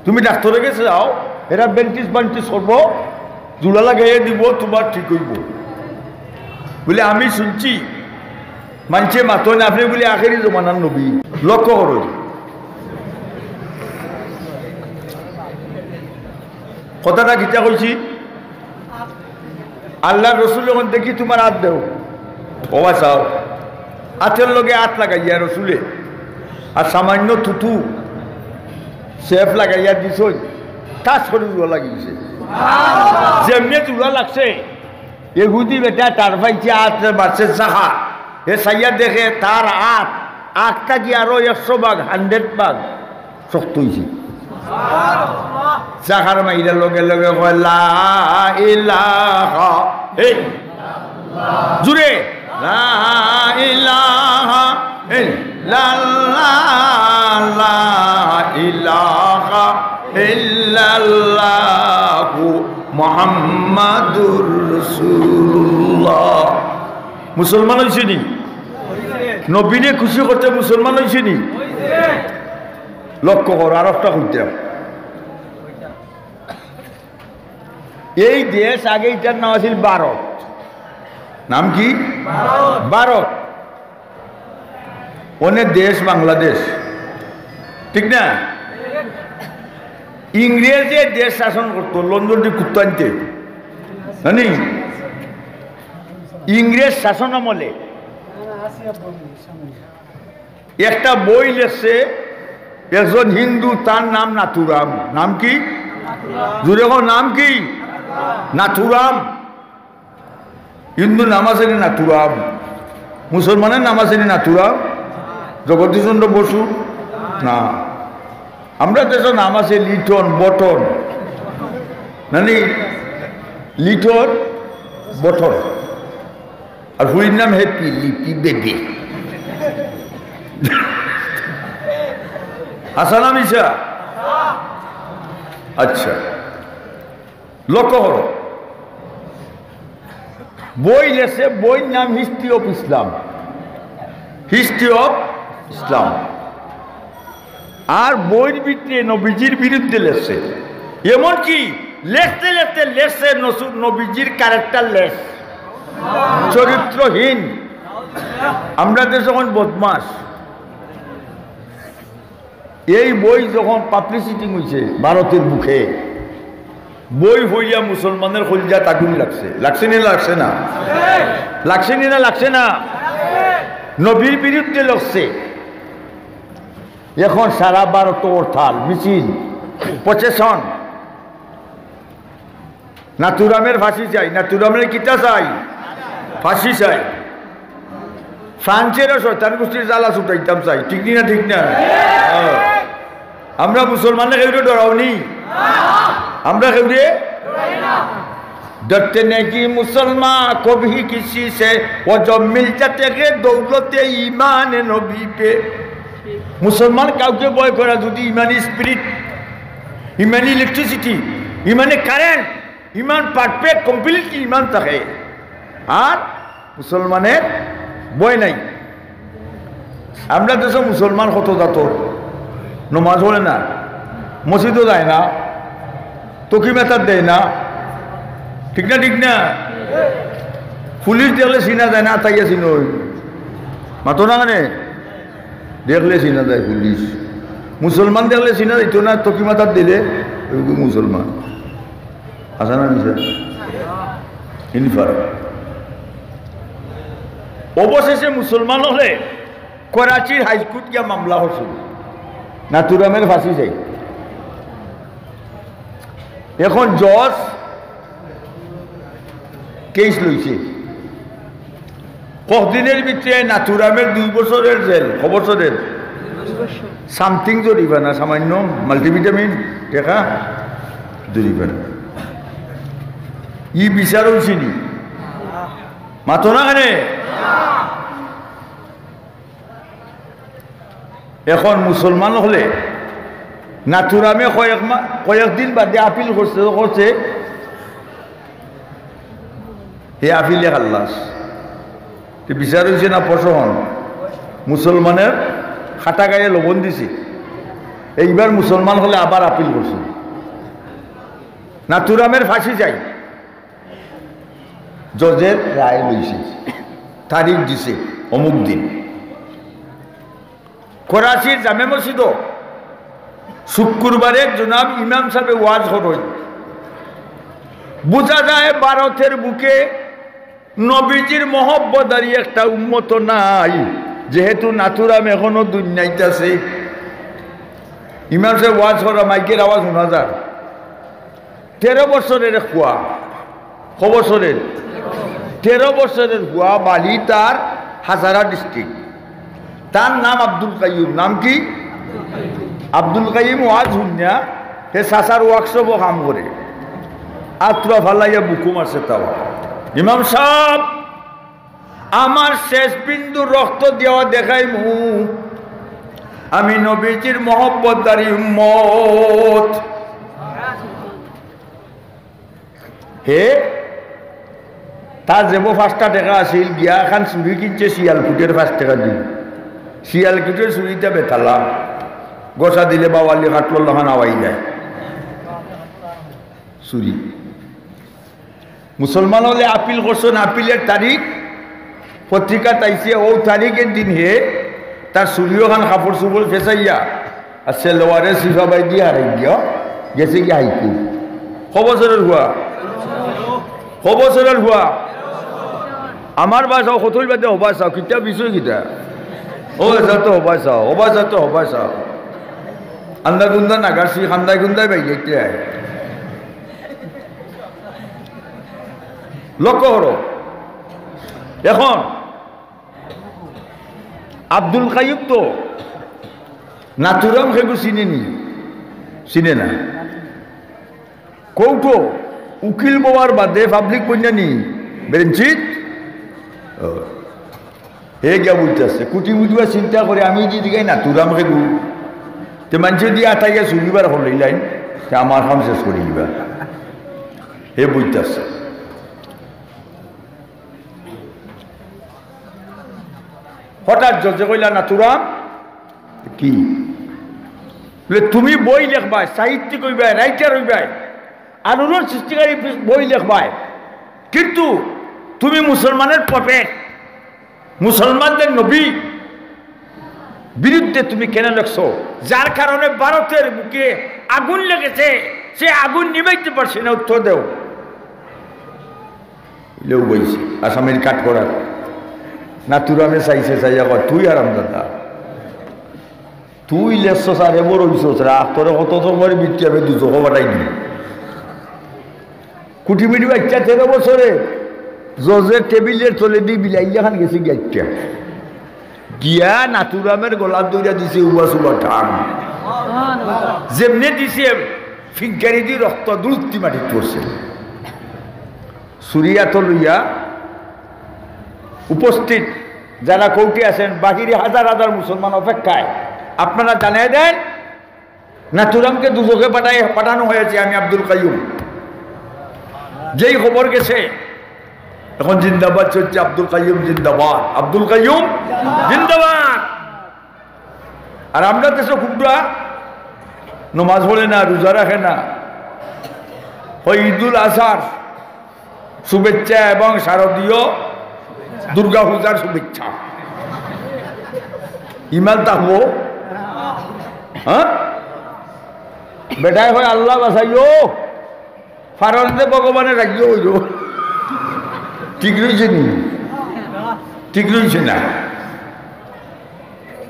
তুমি ডাক্তরর গেছে যাও, এরা ব্যান্ডেজ-ব্যান্ডেজ করবো, জোড়া লাগাইয়া দিবো, তুমার ঠিক অইবো।" বলে, "আমি শুনছি, মানষে মাতইন আপনে বলে আখেরি জমানার নবী।" লক্ষ্য করো, কথাটা কিতা কইছি? আল্লার রসুল অখন দেখি তুমার আত দেও, ও বা চাও, আতর লগে আত লাগাইয়া রসুলে, আর সামাইন্য থুথু সেফ লাগাইয়া দিছইন, তার শরীর জুড়া লাগি গেছে। যেমনে জুড়া লাগছে, ইহুদি বেটা তার ফাইছে আত মারছে চাখা, হে চাইয়া দেখে তার আত, আখটা কি আরো একশো ভাগ, হান্ড্রেড ভাগ শক্ত অইছে। চাখার মাইরা লগে লগে কয়, "লা ইলাহা ইল্লাল্লাহ।" জুরে, "লা ইলাহা ইল্লাল্লাহ, লা ইলাহা ইল্লাল্লাহু মুহাম্মাদুর রাসূলুল্লাহ।" মুসলমান অইছে নি? নবীরে খুশি করতে মুসলমান অইছে নি? লক্ষ্য করো, আর একটা কইতাম। এই দেশ আগে, ইটার নাম আছিল ভারত। নাম কি? ভারত। অনে দেশ বাংলাদেশ, ঠিক না? ইংরেজে দেশ শাসন করতো, লন্ডন দি কুত্তানতে, জানি? ইংরেজ শাসন আমলে একটা বই লেখছে একজন হিন্দু, তার নাম নাথুরাম। নাম কি? জুরে কও, নাম কি? নাথুরাম। হিন্দু নাম আছে নি নাথুরাম? মুসলমানের নাম আছে নি নাথুরাম? জগদীশ চন্দ্র বসু? না। আমরা দেশর নাম আছে লিটন, বটন, নানি? লিটন, বটন। আর ফুড়ির নাম হ্যাপি, লিপি, বেবি। হাছা না মিছা? আচ্ছা, লক্ষ্য করো, বই লেখছে, বইর নাম History of Islam, History of Islam। আর বইর ভিতরে নবীজির বিরুদ্ধে লেখছে, এমনকি লেখতে লেখতে লেখছে নসু-, নবীজির character লেস, চরিত্রহীন। আমরা দেশো অখন বদমাশ। এই বই যখন publishing অইছে ভারতর বুকে, বই পড়িয়া মুসলমানর কলিজাত আগুন লাগছে। লাগছে নি না লাগছে না? লাগছে নি না লাগছে না? নবীর বিরুদ্ধে লেখছে। এখন সারা ভারত হরতাল, মিছিল, procession। নাথুরামের ফাঁসি চাই, নাথুরামের কিতা চাই? ফাঁসি চাই। ফ্রান্সেরও শয়তান গোষ্ঠীর জ্বালা ছুটাইতাম চাই, ঠিক নি না? ঠিক না? হ্যাঁ। আমরা মুসলমানে কেউরে ডরাও নি, আমরা কেউরে ডরতে নেই কি মুসলমান কবি কিসি সে, ও জব মিল যাতে গে দৌলতে ইমান নবী পে। মুসলমান কাউকে ভয় করে না, যদি ইমানি spirit, ইমানি electricity, ইমানি current, ইমান perfect, completely ইমান থাকে। আর মুসলমানের ভয় নাই। আমরা দেশো মুসলমান কত জাতর, নমাজ পড়ে না, মসজিদও যায় না, তকি মাথাত দেয় না, ঠিক না? ঠিক না? পুলিশ দেখলে চিনা যায় না, আতাইয়া চিনো, মাতো না মানে? দেখলে চিনা যায় পুলিশ। মুসলমান দেখলে চিনা যাইতো না, তকি মাথাত দিলে ওই মুসলমান। হাছা না মিছা? ইনফার। অবশেষে মুসলমান অকলে করাচির হাইকোর্ট গিয়া মামলা করছে, নাথুরামের ফাঁসি চাই। এখন জজ কেস লইছে। কতদিনর ভিতরে নাথুরামের দুই বছরের জেল, ক বছরের? Something জরিমানা, সামান্য multivitamin, টেকা জরিমানা। ই বিচার অইছে নি? মাতো না কেনে? এখন মুসলমান অকলে নাথুরামে কয়েক মা-, কয়েকদিন বাদে আপিল করছে, করছে, হে আপিলে খাল্লাস। তে বিচার অইছে না প্রশমন? মুসলমানের কাটা গায়ে লবণ দিছে। এইবার মুসলমান অকলে আবার আপিল করছে, নাথুরামের ফাঁসি চাই। জজের রায় লইছে, তারিখ দিছে অমুক দিন। করাচির জামে মসজিদো শুক্রবারে জনাব ইমাম সাবে ওয়াজ করইন। বুঝা যায় ভারতের বুকে নবীজির মহব্বতদারি একটা উম্মত নাই, যেহেতু নাথুরাম এখনো দুনিয়াত আছে। ইমাম সাহেব ওয়াজ করা, মাইকের আওয়াজ শোনা যায়। তেরো বছরের এক পুয়া, ক বছরের? তেরো বছরের পুয়া, বাড়ি তার হাজারা ডিস্ট্রিক্ট। তার নাম আব্দুল কাইয়ুম। নাম কি? আব্দুল কাইয়ুম ওয়াজ হুনিয়া হে চাচার ওয়ার্কশপো কাম করে। আত্রা ফালাইয়া বুকু মারছে তাও। ইমাম সাহেব, আমার শেষ বিন্দু রক্ত দিয়া দেখাইমু আমি নবীজির মহব্বতদারি উম্মত। হে, তার জেবো পাঁচটা টেকা আছিল, গিয়া খান চুড়ি কিনছে শিয়ালকুটের পাঁচ টেকা দি। শিয়ালকুটের চুড়িটা বেতালা, গোসা দিলে বাওয়ালি কাটলো লহান আওয়াই যায়। চুড়ি। মুসলমান অকলে আপিল করছইন, আপিলের তারিখ পত্রিকাত আইছে, অউ তারিখের দিন হে তার চুড়িও খান কাপড় চুপড় ফেসাইয়া আর সেলোয়ারে সিফা বাই দিয়া হারাই দিয়া গেছে কি হাইকু। ক বছরের পুয়া? ক বছরের পুয়া? আমার বাসাও কতই বাদে হবাই চাও, কিতা বিষয় কিতা? ও এসা তো হবাই চাও, হবাই চাও তো হবাই চাও। আন্দা গুন্দা নাগাসি, খান্দায় গুন্দায় বাইরে আয়। লক্ষ্য করো, এখন আব্দুল কাইয়ুম তো নাথুরাম খেগু চিনে নি? চিনে না। কৌটো উকিল বওয়ার বাদে পাবলিক বন্যা নি বেঞ্চিত? ও। হে গিয়া বইতাছে, কুটি মুটিবা চিন্তা করে, আমি যদি গাই নাথুরাম খেগু, তে মানষে দিয়া আটাইয়া চুরিবার হলে লাইন, তে আমার কাম শেষ করি দিবা। হে বইতাছে। হঠাৎ জজে কইলা, "নাথুরাম, কি?" বলে, "তুমি বই লেখবায়, সাহিত্যিক অইবায়, রাইটার অইবায়, আলোড়ন সৃষ্টিকারী বই লেখবায়, কিন্তু তুমি মুসলমানের প্রফেট, মুসলমানদের নবী বিরুদ্ধে তুমি কেন লেখছো? যার কারণে ভারতের বুকে আগুন লেগেছে, সে আগুন নিবাইতে পারছে না, উত্তর দেও।" লেউ বইছে, আসামির কাঠ করার। নাথুরামে চাইছে, চাইয়া কয়, "তুই হারামজাদা, তুই লেখছস আর এবার অইছস, রাখ, তোরে কত তো করে বিট্টি আমি দুজখো পাঠাই দিই।" কুটি মিটি বাচ্চা তেরো বছরে জজের টেবিলের তলে দি বিলাইয়া খান গেছে গিয়া একটা। গিয়া নাথুরামের গলাত ধরিয়া দিছে উবা সুবা টান। যেমনে দিছে, ফিঙ্কারি দি রক্ত দুরুত্তি মাটিত পড়ছে। চুরি আতো লইয়া উপস্থিত যারা কোর্টে আছেন, বাহিরে হাজার হাজার মুসলমান অপেক্ষায়, আপনারা জানাই দেন, নাথুরামকে দুজখে পাঠায়, পাঠানো হয়েছে আমি আব্দুল কাইয়ুম। যেই খবর গেছে, এখন জিন্দাবাদ চলছে, আব্দুল কাইয়ুম জিন্দাবাদ, আব্দুল কাইয়ুম জিন্দাবাদ। আর আমরা দেশো কুনটা নমাজ পড়ে না, রোজা রাখে না, ওই ঈদুল আজহার শুভেচ্ছা এবং শারদীয় দুর্গা পূজার শুভেচ্ছা। ইমান তাকবো? হ্যাঁ? বেটায় কয়, "আল্লাহ বাঁচাইও, ফারন্দে ভগবানে রাখিও অইল।" ঠিক রইছে নি? ঠিক রইছে না।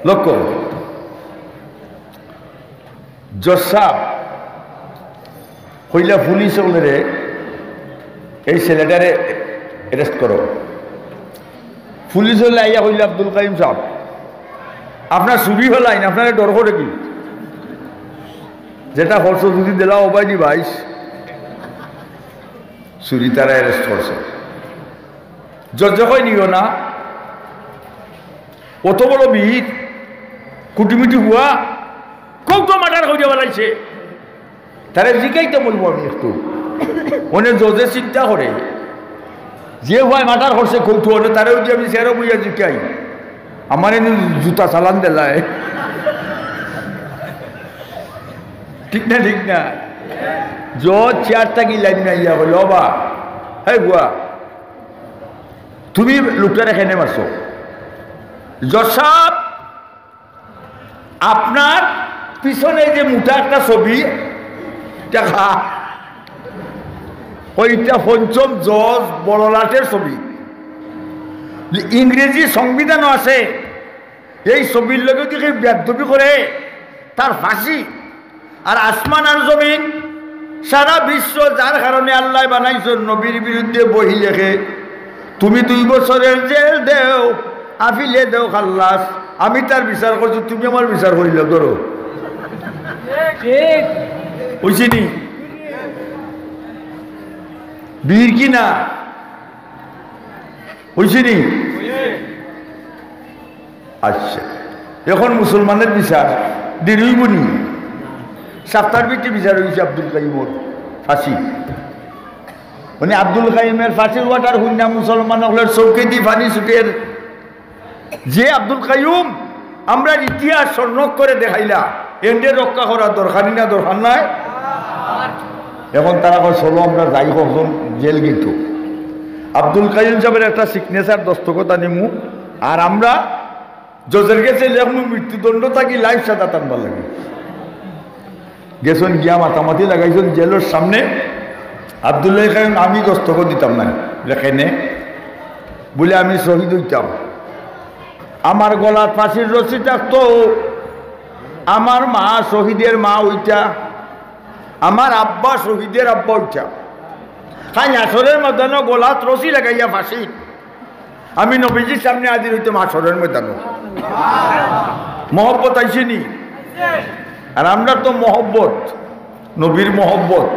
লক্ষ্য করো। জজ সাব কইলা পুলিশ অকলরে, "এই ছেলেটারে arrest করো।" পুলিশ অকলে আইয়া কইলা, "আব্দুল কাইয়ুম সাব, আপনার চুরি হলাইন, আপনারে ডর করে কি? যেটা করছো যদি দিলা ওবায়দি ভাইস।" চুরি তারা arrest করছে। জজে কয়, "নিও না, অত বড় ভিড়, কুটিমিটি হুয়া, কৌটো মার্ডার করিয়া বেলাইছে, তারে জিকাইতাম অইবো আমি একটু।" অনে জজে চিন্তা করে, যে ভাই মার্ডার করছে কৌটো, অনে তারে যদি আমি চেয়ারো বইয়া জিকাই, আমারে নু জুতা চালান দিলায়। ঠিক না, ঠিক না? জজ চেয়ার থাকি লামিয়া আইয়া কইল, "ওবা, হে বুয়া, তুমি লোকটারে কেনে মারছো?" "জজ সাব, আপনার পিছনে যে মোটা একটা ছবি, দেখা, কইটা পঞ্চম জজ বড়লাটের ছবি। ইংরেজি সংবিধানও আছে, এই ছবির লগে যদি কেউ বেয়াদবি করে, তার ফাঁসি। আর আসমান আর জমিন, সারা বিশ্ব যার কারণে আল্লায় বানাইছইন, নবীর বিরুদ্ধে বই লেখে, তুমি দুই বছরের জেল দেও, আপিলে দেও খাল্লাস, আমি তার বিচার করছি, তুমি আমার বিচার করিলাও, ধরো। ঠিক। অইছে নি? বীর কি না? অইছে নি? আচ্ছা, এখন মুসলমানের বিচার দেরি অইবো নি? সাপ্তার ভিতরে বিচার অইছে আব্দুল কাইয়ুমর ফাঁসি। মানে আব্দুল কাইয়ুমের ফাঁসির order হুনিয়া মুসলমান অকলর চউখেদি পানি ছুটের। যে আব্দুল কাইয়ুম আমরার ইতিহাস স্বর্ণাক্ষরে দেখাইলা, এনরে রক্ষা করার দরকার নি না, দরকার নাই? এখন তারা কয়, "চলো আমরা যাই কখন জেল গেটো।" আব্দুল কাইয়ুম সাবর একটা signature দস্তখত আনিমু, আর আমরা জজর গেছে লেখমু মৃত্যুদণ্ড থাকি life সাজা টানবার লাগি। গেছইন গিয়া মাতামাতি লাগাইছইন জেলর সামনে। আব্দুল্লাহ কইন, "আমি দস্তখত দিতাম না।" লেখে নে, বুলে, "আমি শহীদ অইতাম, আমার গলাত ফাঁসির রশি থাকতো, আমার মা শহীদের মা অইতা, আমার আব্বা শহীদের আব্বা অইতা।" তাইন হাশরের ময়দানো গলাত রশি লাগাইয়া ফাঁসি, আমি নবীজির সামনে হাজির অইতাম হাশরের ময়দানো। মহব্বত আইছে নি? আর আমরা তো মহব্বত, নবীর মহব্বত।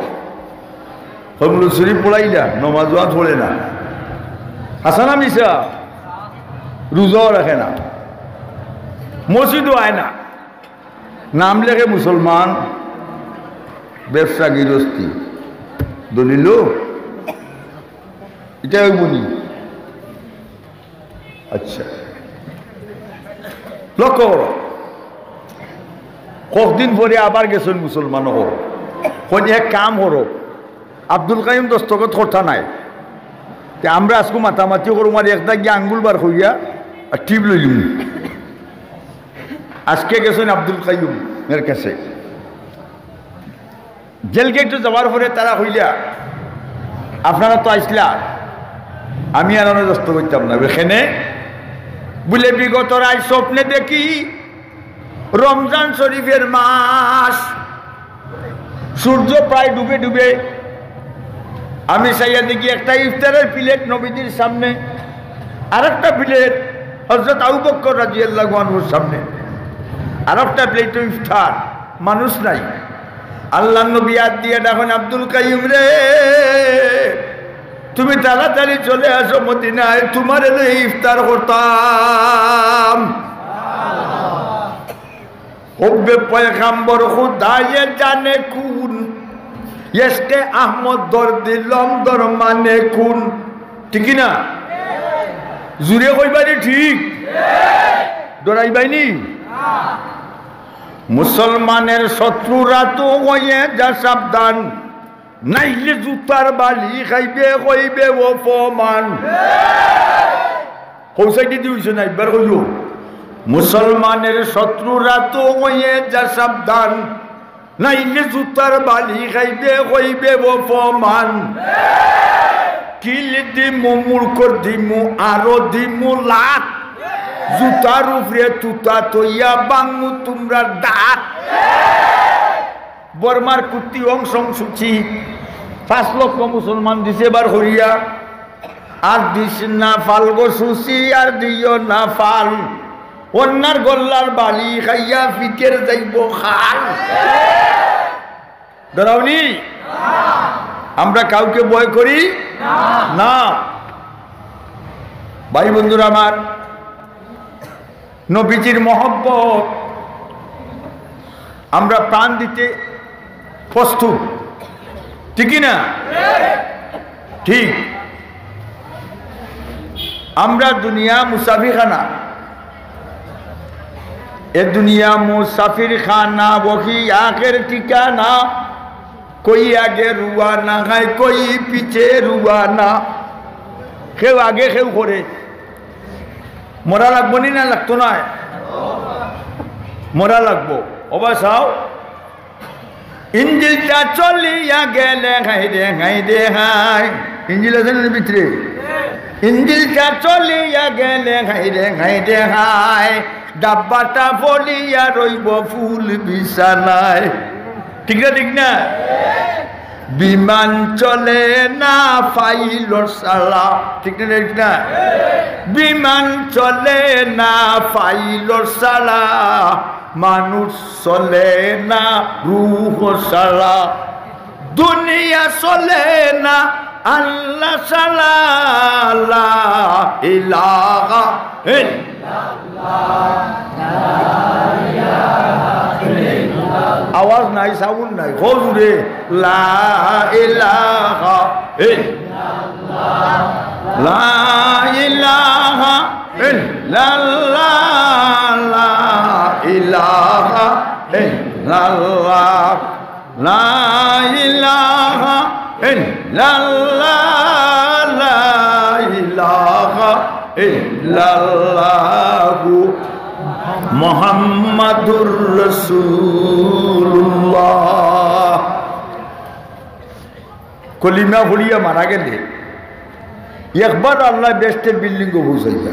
কমলুর শরীফ পড়াইলা, নমাজও আর পড়ে না। হাসান মিশা রোজাও রাখে না, মসজিদও আয় না, নাম লেখে মুসলমান, ব্যবসা গিরস্তি, দলিল ইটা অইবো নি? আচ্ছা, লক্ষ্য করো, কতদিন পরে আবার গেছইন মুসলমান অকল। কইন, "এক কাম করো, আব্দুল কাইয়ুম দস্তখত করতা নায়, তে আমরা আজকু মাতামাতি করমু, আর এক দাগি আঙ্গুল বার করিয়া আর টিপ লইলিমু।" আজকে গেছইন আব্দুল কাইয়ুম এর কাছে। জেল গেটো যাওয়ার পরে তারা কইলা, "আপনারা তো আইছলা, আমি আর অনো দস্তখত করতাম না।" এখানে বুলে, "বিগত রাইত স্বপ্নে দেখি রমজান শরীফের মাস, সূর্য প্রায় ডুবে ডুবে, আমি চাইয়া দেখি একটা ইফতারের প্লেট নবীজির সামনে, আরেকটা প্লেট হযরত আবু বকর রাদিয়াল্লাহু আনহুর সামনে, আরেকটা প্লেটও ইফতার, মানুষ নাই।" আল্লাহর নবী আত দিয়া ডাকইন, "আব্দুল কাইয়ুম রে, তুমি তাড়াতাড়ি চলে আসো মদিনায়, তুমারে লইয়া ইফতার করতাম।" হুব্বে পয়গাম্বর খুদায়ে জানে কুন, ইশকে আহমদ দর দিলম দর মানে কুন। ঠিক কি না? জুরে কইবা নি ঠিক? ডরাইবায় নি? মুসলমানের শত্রুরা তো অইয়া যা সাবধান, নাইলে জুতার বালি খাইবে, কইবে অপমান। কৌশাইটি দিউছে না, একবার কইও। মুসলমানের শত্রুরা তো অইয়া যা সাবধান, নাইলে জুতার বালি খাইবে, কইবে অপমান। কিল দিমু, মুড়কর দিমু, আরো দিমু লাত। জুতার উপরে তুতা থইয়া ভাঙমু তুমরার দাঁত। বর্মার কুত্তি অং সং সুচি পাঁচ লক্ষ মুসলমান দিছে বার করিয়া। আর দিস না ফাল গো সুচি, আর দিও না ফাল। অন্যার গল্লার বালি খাইয়া ফিকের যাইবো খাল। ডরাও নি? আমরা কাউকে ভয় করি না। ভাই বন্ধুরা আমার, নবীজির মহব্বত, আমরা প্রাণ দিতে প্রস্তুত, ঠিক কি না? ঠিক। আমরা দুনিয়া মুসাফিরখানা, এ দুনিয়া মুসাফিরখানা, ওহি আখের ঠিকানা। কই আগে রুয়ানা, হায় কই পিছে রুয়ানা। কেউ আগে কেউ করে। মরা লাগবো নি না লাগতো নায়? মরা লাগবো। ওবা চাও, ইঞ্জিলটা চলিয়া গেলে হায় রে হায় রে হায়। ইঞ্জিল আছে না ভিতরে? ইঞ্জিলটা চলিয়া গেলে হায় রে হায় রে হায়, ডাব্বাটা পড়িয়া রইব ফুল বিছানায়। ঠিক না, ঠিক না? বিমান চলে না পাইলট ছাড়া, ঠিক না, ঠিক না? বিমান চলে না পাইলট ছাড়া, মানুষ চলে না রুহ ছাড়া, দুনিয়া চলে না আল্লাহ ছাড়া। লা ইলাহা ইল্লাল্লাহ। আওয়াজ নাই, সাউন্ড নাই, কও জুরে। লা ইলাহা ইল্লাল্লাহ, লা ইলাহা ইল্লাল্লাহ, লা ইলাহা ইল্লাল্লাহ, লা ইলাহা ইল্লাল্লাহ, লা ইলাহা ইল্লাল্লাহু মুহাম্মাদুর রাসূলুল্লাহ। কলিমা পড়িয়া মারা গেলে একবার আল্লাহ বেহেশতের বিল্ডিংও পৌঁছাইবা।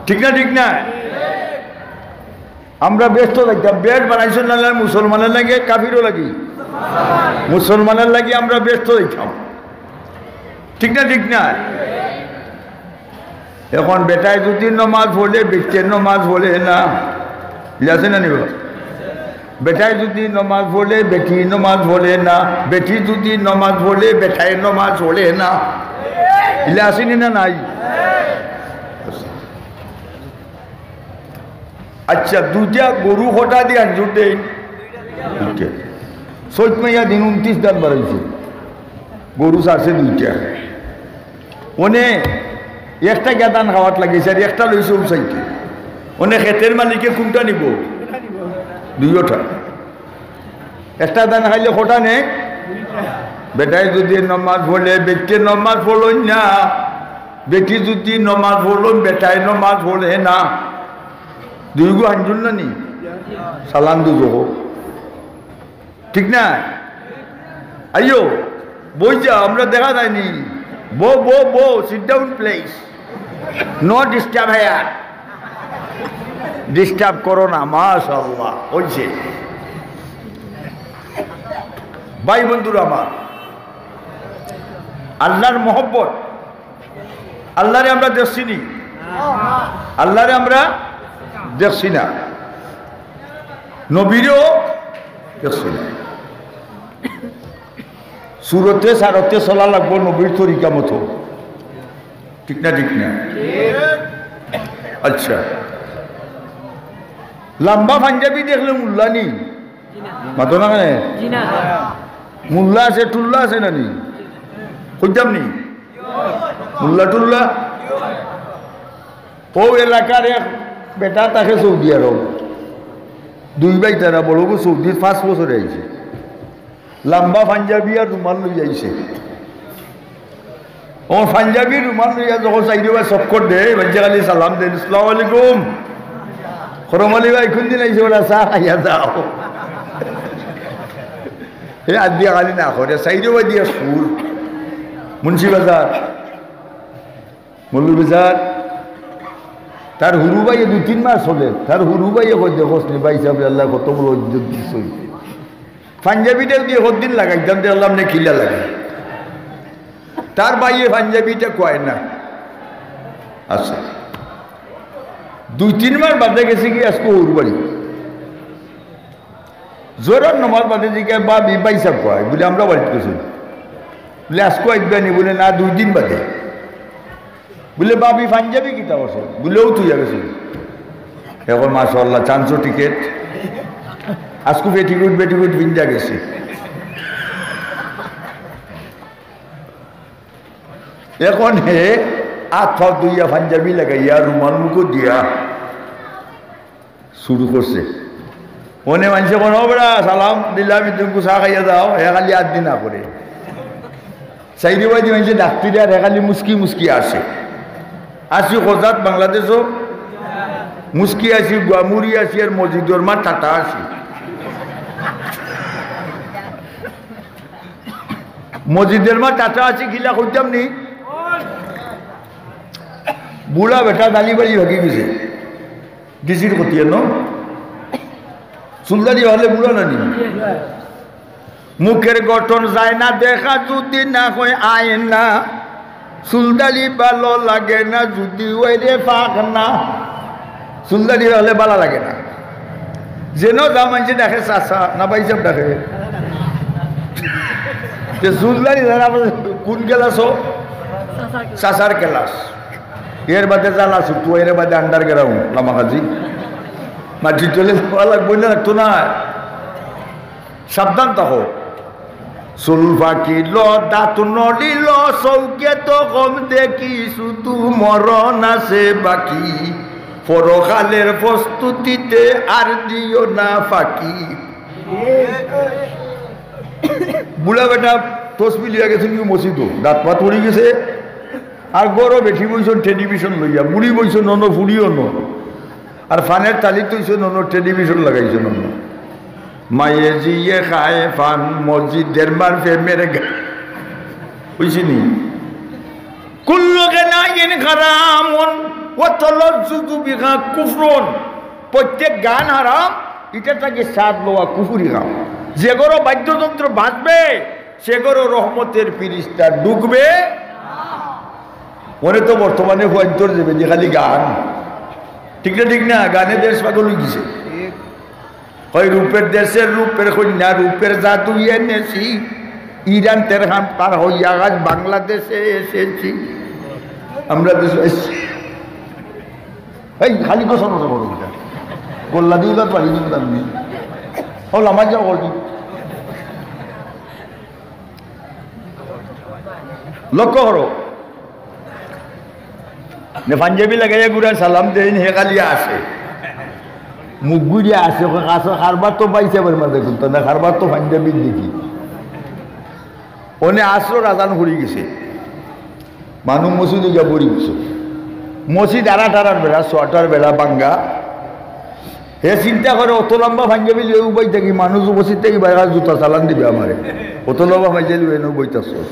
ঠিক না, ঠিক না? আমরা বেহেশতো যাইতাম, বেহেশত বানাইছইন না মুসলমানের লাগি, কাফিরও লাগি? মুসলমানের লাগি আমরা বেহেশতো যাইতাম। ঠিক না, ঠিক না? এখন বেটায় যদি নমাজ পড়ে, বেটিয়ে নমাজ পড়ে না, ইলা আছে না নি বা? বেটায় যদি নমাজ পড়ে, বেটিয়ে নমাজ পড়ে না, বেটি যদি নমাজ পড়ে, বেটায় নমাজ পড়ে না, ইলা আছে নি না নাই? আচ্ছা, দুইটা গরু কটা দি আঞ্জুর দেইন? দুইটা। চৈত মাইয়া দিন ঊনত্রিশ দান বাড়াইছে, গরু ছাড়ছে দুইটা। অনে একটা গিয়া ধান খাওয়াত লাগিছে, আর একটা লইছে উসাইতে। অনে খেতের মালিকে কোনটা নিব? দুইওটা। একটা ধান খাইলে কটা নে? বেটায় যদি নমাজ পড়ে, বেটিয়ে নমাজ পড়ইন না। বেটি যদি নমাজ পড়ইন, বেটায় নমাজ পড়ে না। দুইগু আঞ্জুর না নি? চালান দুজো। ঠিক না? আইও, বই যাও, আমরা দেখা যায়নি। বো, বো, বো, sit down please. No disturb here. Disturb করো না, মাশাআল্লাহ, অইছে। ভাই বন্ধুরা আমার, আল্লাহর মহব্বত, আল্লাহরে আমরা দেখছি নি? আল্লাহরে আমরা দেখছি না, নবীরেও দেখছি না। সুরতে সারতে চলা লাগবো নবীর তরিকা মতো, ঠিক না? ঠিক না? আচ্ছা, লম্বা পাঞ্জাবি দেখলে মোল্লা নি? মাতো না কেনে? জি না। মোল্লা আছে, টুল্লা আছে না নি? কইতাম নি? মোল্লা টুল্লা? অউ এলাকার এক বেটা থাকে সৌদি আরব, দুই ভাই তারা, বড়গু সৌদিত পাঁচ বছরে আইছে, লম্বা পাঞ্জাবি আর রুমাল লইয়া আইছে। ও পাঞ্জাবি রুমাল লইয়া যখন চাইরোবায় চক্কর দেয়, মানষে খালি সালাম দেইন, "আসসালামু আলাইকুম।" "করম আলী ভাই, কুনদিন আইছো?" "ওরা চা খাইয়া যাও।" হে আত দিয়া খালি না করে, চাইরোবায় দিয়া সুর। মুন্সিবাজার, মৌলভীবাজার, তার হুরু ভাইয়ে দুই তিন মাস হলে, তার হুরু ভাইয়ে কয়, "দেখোস নি ভাই সাহেব, আল্লাহ কত বড় ইজ্জত দিছে।" পাঞ্জাবিটাও দিয়া কতদিন লাগাইতাম, দেখলাম না কিলা লাগে। তার ভাইয়ে পাঞ্জাবিটা কয় না। আচ্ছা, দুই তিন মাস বাদে গেছে কি আজকে ওর বাড়ি। জোহরর নমাজ বাদে জিগায়, "ভাবি, ভাই সাহেব কই?" বুলে, "আমরা বাড়িত গেছি।" বুলে, "আজকে আইবা নি?" বুলে, "না, দুই দিন বাদে।" বুলে, "ভাবি, পাঞ্জাবি কিতা করছে?" বুলে, "অউ থুইয়া গেছে।" এখন মাশাআল্লাহ, চান্সও টিকিট। আজকে পেটিকোট বেটিকোট পিন্দা গেছে। এখন হে আত পাও ধুইয়া, পাঞ্জাবি লাগাইয়া, রুমাল মুখো দিয়া শুরু করছে। অনে মানষে কয়, "ও বেটা, সালাম দিলাম, ইদুনকু চা খাইয়া যাও।" হে খালি আত দি না করে। চাইরোবায়দি মানষে ডাকতে দেয়, আর হে খালি মুস্কি মুস্কি আসে। আসি খোজাত বাংলাদেশও, মুস্কি আসি, গুয়ামুরি আসি, আর মসজিদর মাঠ টাটা আসি। মসজিদের মা টাটা আছি কিলা কইতাম নি? বুড়া বেটা দালি বাড়ি ভাগি গেছে। ডিসির কতি এনো? চুলদাড়ি হলে বুড়া না নি? মুখের গঠন যায় না দেখা যদি না হয় আয়না। চুলদাড়ি ভালো লাগে না যদি ওই রে পাক না। চুলদাড়ি হলে ভালা লাগে না। যেন যা মানষে ডাকে চাচা, না ভাই সাহেব ডাকে। যে চুলদাড়ি যারা বলে, কোন ক্লাস ও? চাচার ক্লাস। এর বাদে জ্বালা ছুটবো, এর বাদে আন্ডারগ্রাউন্ড, লামাকাজি। মাটির তলে যাওয়া লাগবো না, লাগতো না। সাবধান থাকো। চুল পাকিল, দাঁত নড়িল, চউখে তো কম দেখি, শুধু মরণ আছে বাকি। পরকালের প্রস্তুতিতে আর দিও না ফাঁকি। বুড়া বেটা তসবি লইয়া গেছে নি মসজিদো, দাঁত পাত পড়ি গেছে। আর ঘরো বেটি বইছইন টেলিভিশন লইয়া, বুড়ি বইছইন অনো, ফুড়ি অনো। আর ফানের তালি তুইছইন অনো, টেলিভিশন লাগাইছইন অনো। মায়ে জিয়ে খায় ফান, মসজিদের মার প্রেমের গান। বুঝছি নি? কুল্লু গানাইন হারামুন ওয়া তালাজ্জুজু বিহা কুফরুন। প্রত্যেক গান হারাম, ইটা থাকি স্বাদ লওয়া কুফুরি কাম। যে ঘরো বাদ্যযন্ত্র বাজবে, সে ঘরো রহমতের ফিরিস্তা ঢুকবে। ওরে তো বর্তমানে ফুয়াইন্তর যাবে যে খালি গান, ঠিক না? ঠিক না? গানে দেশ পাগল অই গেছে। হয় রূপের দেশের রূপের কন্যা, রূপের জাদু এনেছি। ইরান তেহরান পার হইয়া আজ বাংলাদেশে এসেছি। আমরা দেশে এসেছি। এই খালি গোসল মতো করো এটা। গোল্লা দিয়ে উদার পারি কিন্তু আমি। ও লামাই যাও করবি। লক্ষ্য করো। নে পাঞ্জাবি লাগাইয়া গুড়া সালাম দেইন, হে খালি আছে। মুখ গুড়িয়া আছে, ওকে কাছে কারবার তো পাইছে আবার মাঝে কিন্তু না, কারবার তো পাঞ্জাবি দেখি। ওনে আসরর আজান পড়ি গেছে। মানুষ মসজিদে গিয়া পড়ি গেছে। মসজিদ আড়াট আড়াট বেড়া, সোয়াটার বেড়া, বাঙ্গা। হে চিন্তা করে, অত লম্বা পাঞ্জাবি লইয়া উবাই থাকি, মানুষ উপস্থিত থাকি বাইরে জুতা চালান দিবে আমারে। অত লম্বা পাঞ্জাবি লইয়া এনে উবাই থাকছে।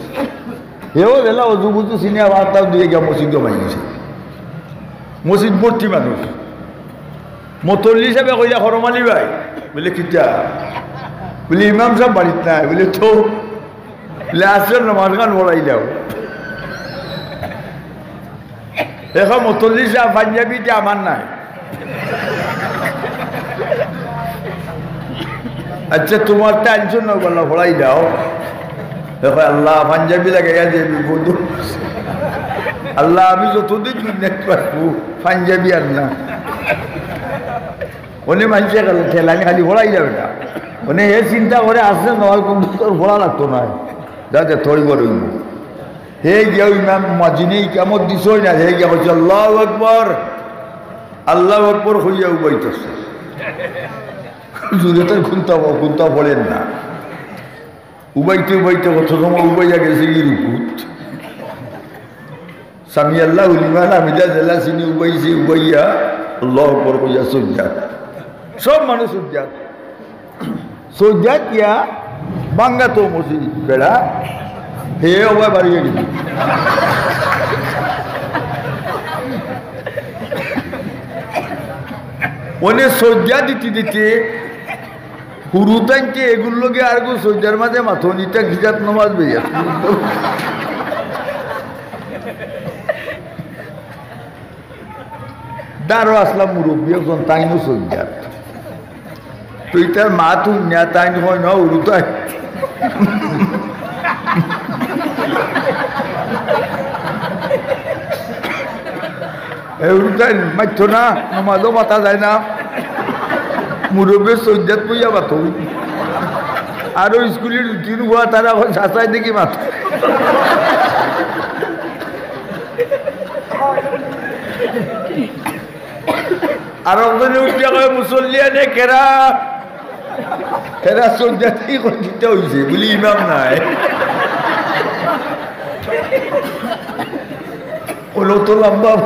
হেও বেলা অজু বুজু চিনে আবার তাও দিয়ে গিয়া মসজিদো মাই গেছে। মসজিদ ভর্তি মানুষ। মতল্লি সাহেবে কইলা, "করম আলী ভাই।" বলে, "কিতা?" বলে, "ইমাম সাহেব বাড়িত নাই।" বলে, "তো?" বলে, "আসলে নমাজ খান পড়াই দাও।" এখন মতল্লি সাহেব পাঞ্জাবিটা আমার নাই। আচ্ছা, তোমার টেনশন না, বললো, "পড়াই দাও।" এখন আল্লাহ পাঞ্জাবি লাগাইয়া যে বিপদ। আল্লাহ, আমি যতদিন দুনিয়াত বাঁচবো, পাঞ্জাবি আর না। ওনে মানষে গেল ঠেলানি খালি পড়াই যাবে না। ওনে হে চিন্তা করে আসছে, নয় কোন তোর পড়া লাগতো না, যাতে তোর ঘর হইব। হে গিয়া ওই ইমাম মাজিনে ইকামত দিছই না, হে গিয়া কইছে, "আল্লাহু আকবার, আল্লাহু আকবার" কইয়া উবাইতেছে। জুরে তার খুনতা, খুনতা পড়েন না। উবাইতে উবাইতে কত সময় উবাইয়া গেছে কি রুকুত। সামি আল্লাহু লিমান হামিদা যেলা চিনি উবাইছে, উবাইয়া আল্লাহু আকবার কইয়া সজ্জাত। সব মানুষ সজ্জাত। সৌদিয়া কিয়া বাঙ্গা তো মসজিদ বেড়া, হে ওবা বাড়ি গেল। ওনে সৌদিয়া দিতে দিতে হুরু তাইনতে এগুর লগে আর গো সৌদিয়ার মাঝে মাথো নিতা গিজাত নমাজ বেয়া। দাঁড়ো আসলাম মুরব্বী একজন, তাইনও সৌদিয়ার। তুই তার মা তুই না, তাই হয় না, উরু তাই। এ উরু তাই মারতো না, নমাজও মাতা যায় না। মুরব্বী সৌজাত বইয়া মাতো। আরো স্কুলের রুটিন হওয়া তারা এখন সাঁচাই দেখি মাতো। আর একজনে উঠিয়া কয়, "মুসল্লিয়ানে কেরা?" কেরা সৌজাতেই কয়, "দিতে হইছে, বলি ইমাম নাই।" ওলো তো লম্বা।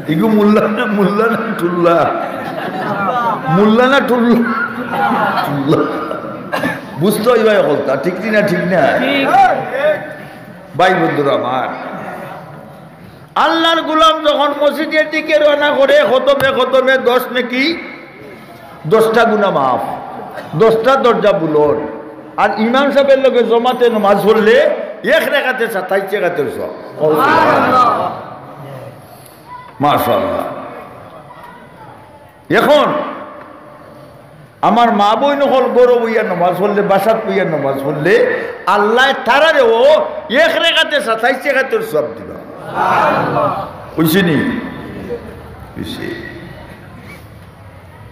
ইগু মোল্লা না, মোল্লা না, টুল্লা। মোল্লা না টুল্লা? টুল্লা। বুঝতে অইবা অকলতা, ঠিক কি না? ঠিক না? ভাই বন্ধুরা আমার, আল্লাহর গোলাম যখন মসজিদের দিকে রওনা করে, খতমে খতমে দশ নেকি, দশটা গুনা মাফ, দশটা দরজা বুলন্দ। আর ইমাম সাহেবের লগে জমাতে নমাজ পড়লে এক রেকাতে সাতাইশ রেকাতের সওয়াব। মাশাআল্লাহ। এখন আমার মা বইন অকল ঘরো বইয়া নমাজ পড়লে, বাসাত বইয়া নমাজ পড়লে, আল্লায় তারারেও এক রেকাতে সাতাইশ রেকাতের সওয়াব দিবা। অইছে নি? অইছে।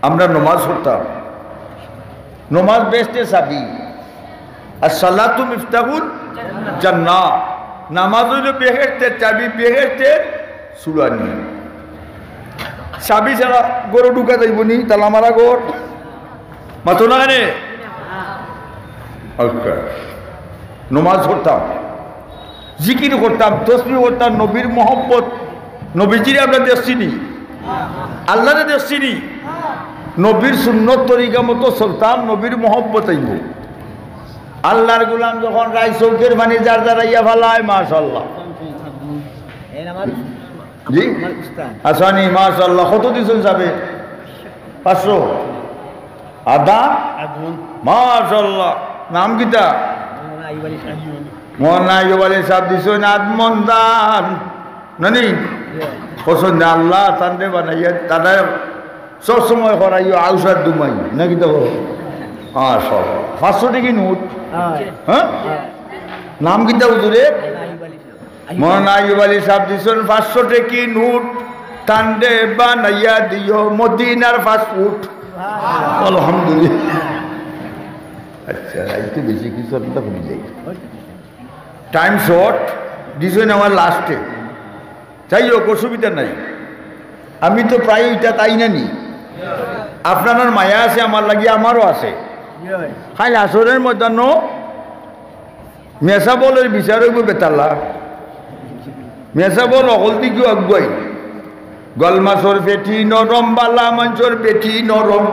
আমরা নমাজ পড়তাম, নমাজ বেহেস্তের চাবি, আর সালাতু মিফতাহুল জান্নাহ, নামাজ অইলো বেহেস্তের চাবি, বেহেস্তের চূড়ানি। চাবি ছাড়া ঘরো ঢুকা যাইবো নি? তালা মারা ঘর। মাতো না কেনে? আচ্ছা। নমাজ পড়তাম, জিকির করতাম, তসবিহ করতাম, নবীর মহব্বত, নবীজিরে আমরা দেখছি নি, আল্লাহরে দেখছি নি, নবীর সুন্নত তরিকা মতো চলতাম, নবীর মহব্বত আইবো। আল্লাহর গোলাম যখন রায় চউখের পানি যার যার আইয়া ফালায়, মাশাআল্লাহ। জি? আসানি, মাশাআল্লাহ। কত দিছইন সাবে? পাঁচশো? আদা? আগুন। মাশাআল্লাহ। নাম কিতা? মৌলানা আইয়ুব আলী সাহেব। মৌলানা আইয়ুব আলী সাহেব দিছইন আদমন দান। নানি? পছন্দ আল্লাহ তানরে বানাইয়া, তারা সব সময় করাইও আউসার দুমাই। নাকি তো? মাশাআল্লাহ। পাঁচশো টেকি নোট। হ্যাঁ। হ্যাঁ? নাম কিতা হুজুরে? মৌলানা আইয়ুব আলী সাহেব দিছইন পাঁচশো টেকি নোট, তানরে বানাইয়া দিও মদিনার পাসপোর্ট। আলহামদুলিল্লাহ। আচ্ছা, একটু বেশি কিছু আমি তখন যাই। টাইম শর্ট, দিছইন আমার লাস্টে। যাই হোক, অসুবিধা নাই। আমি তো প্রায় ইটা তাই না নি। আপনারার মায়া আছে আমার লাগি, আমারও আছে। কাইল আসরের ময়দানো মেসাবলের বিচার অইবো বেতালা। মেসাবল অকল দিকেও আগুয়াই। গল মাছর পেটি নরম, বালা মানষর বেটি নরম।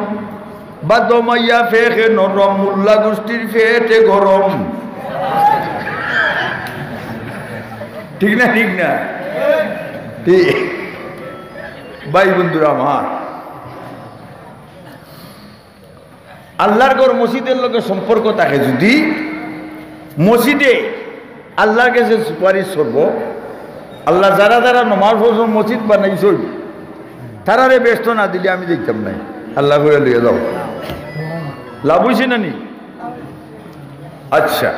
বাদমাইয়া ফেকে নরম, মোল্লা গোষ্ঠীর পেটে গরম। ঠিক না, ঠিক না? ঠিক। ভাই বন্ধুরা আমার, আল্লাহর ঘর মসজিদের লগে সম্পর্ক থাকে যদি, মসজিদে আল্লাহর কাছে সুপারিশ করবো। আল্লাহ, যারা যারা নমাজ পড়ছইন, মসজিদ বানাইছইন, তারারে বেহেস্ত না দিলে আমি যাইতাম নায়। আল্লাহ কইয়া লইয়া যাও। লাভ অইছে না নি? আচ্ছা,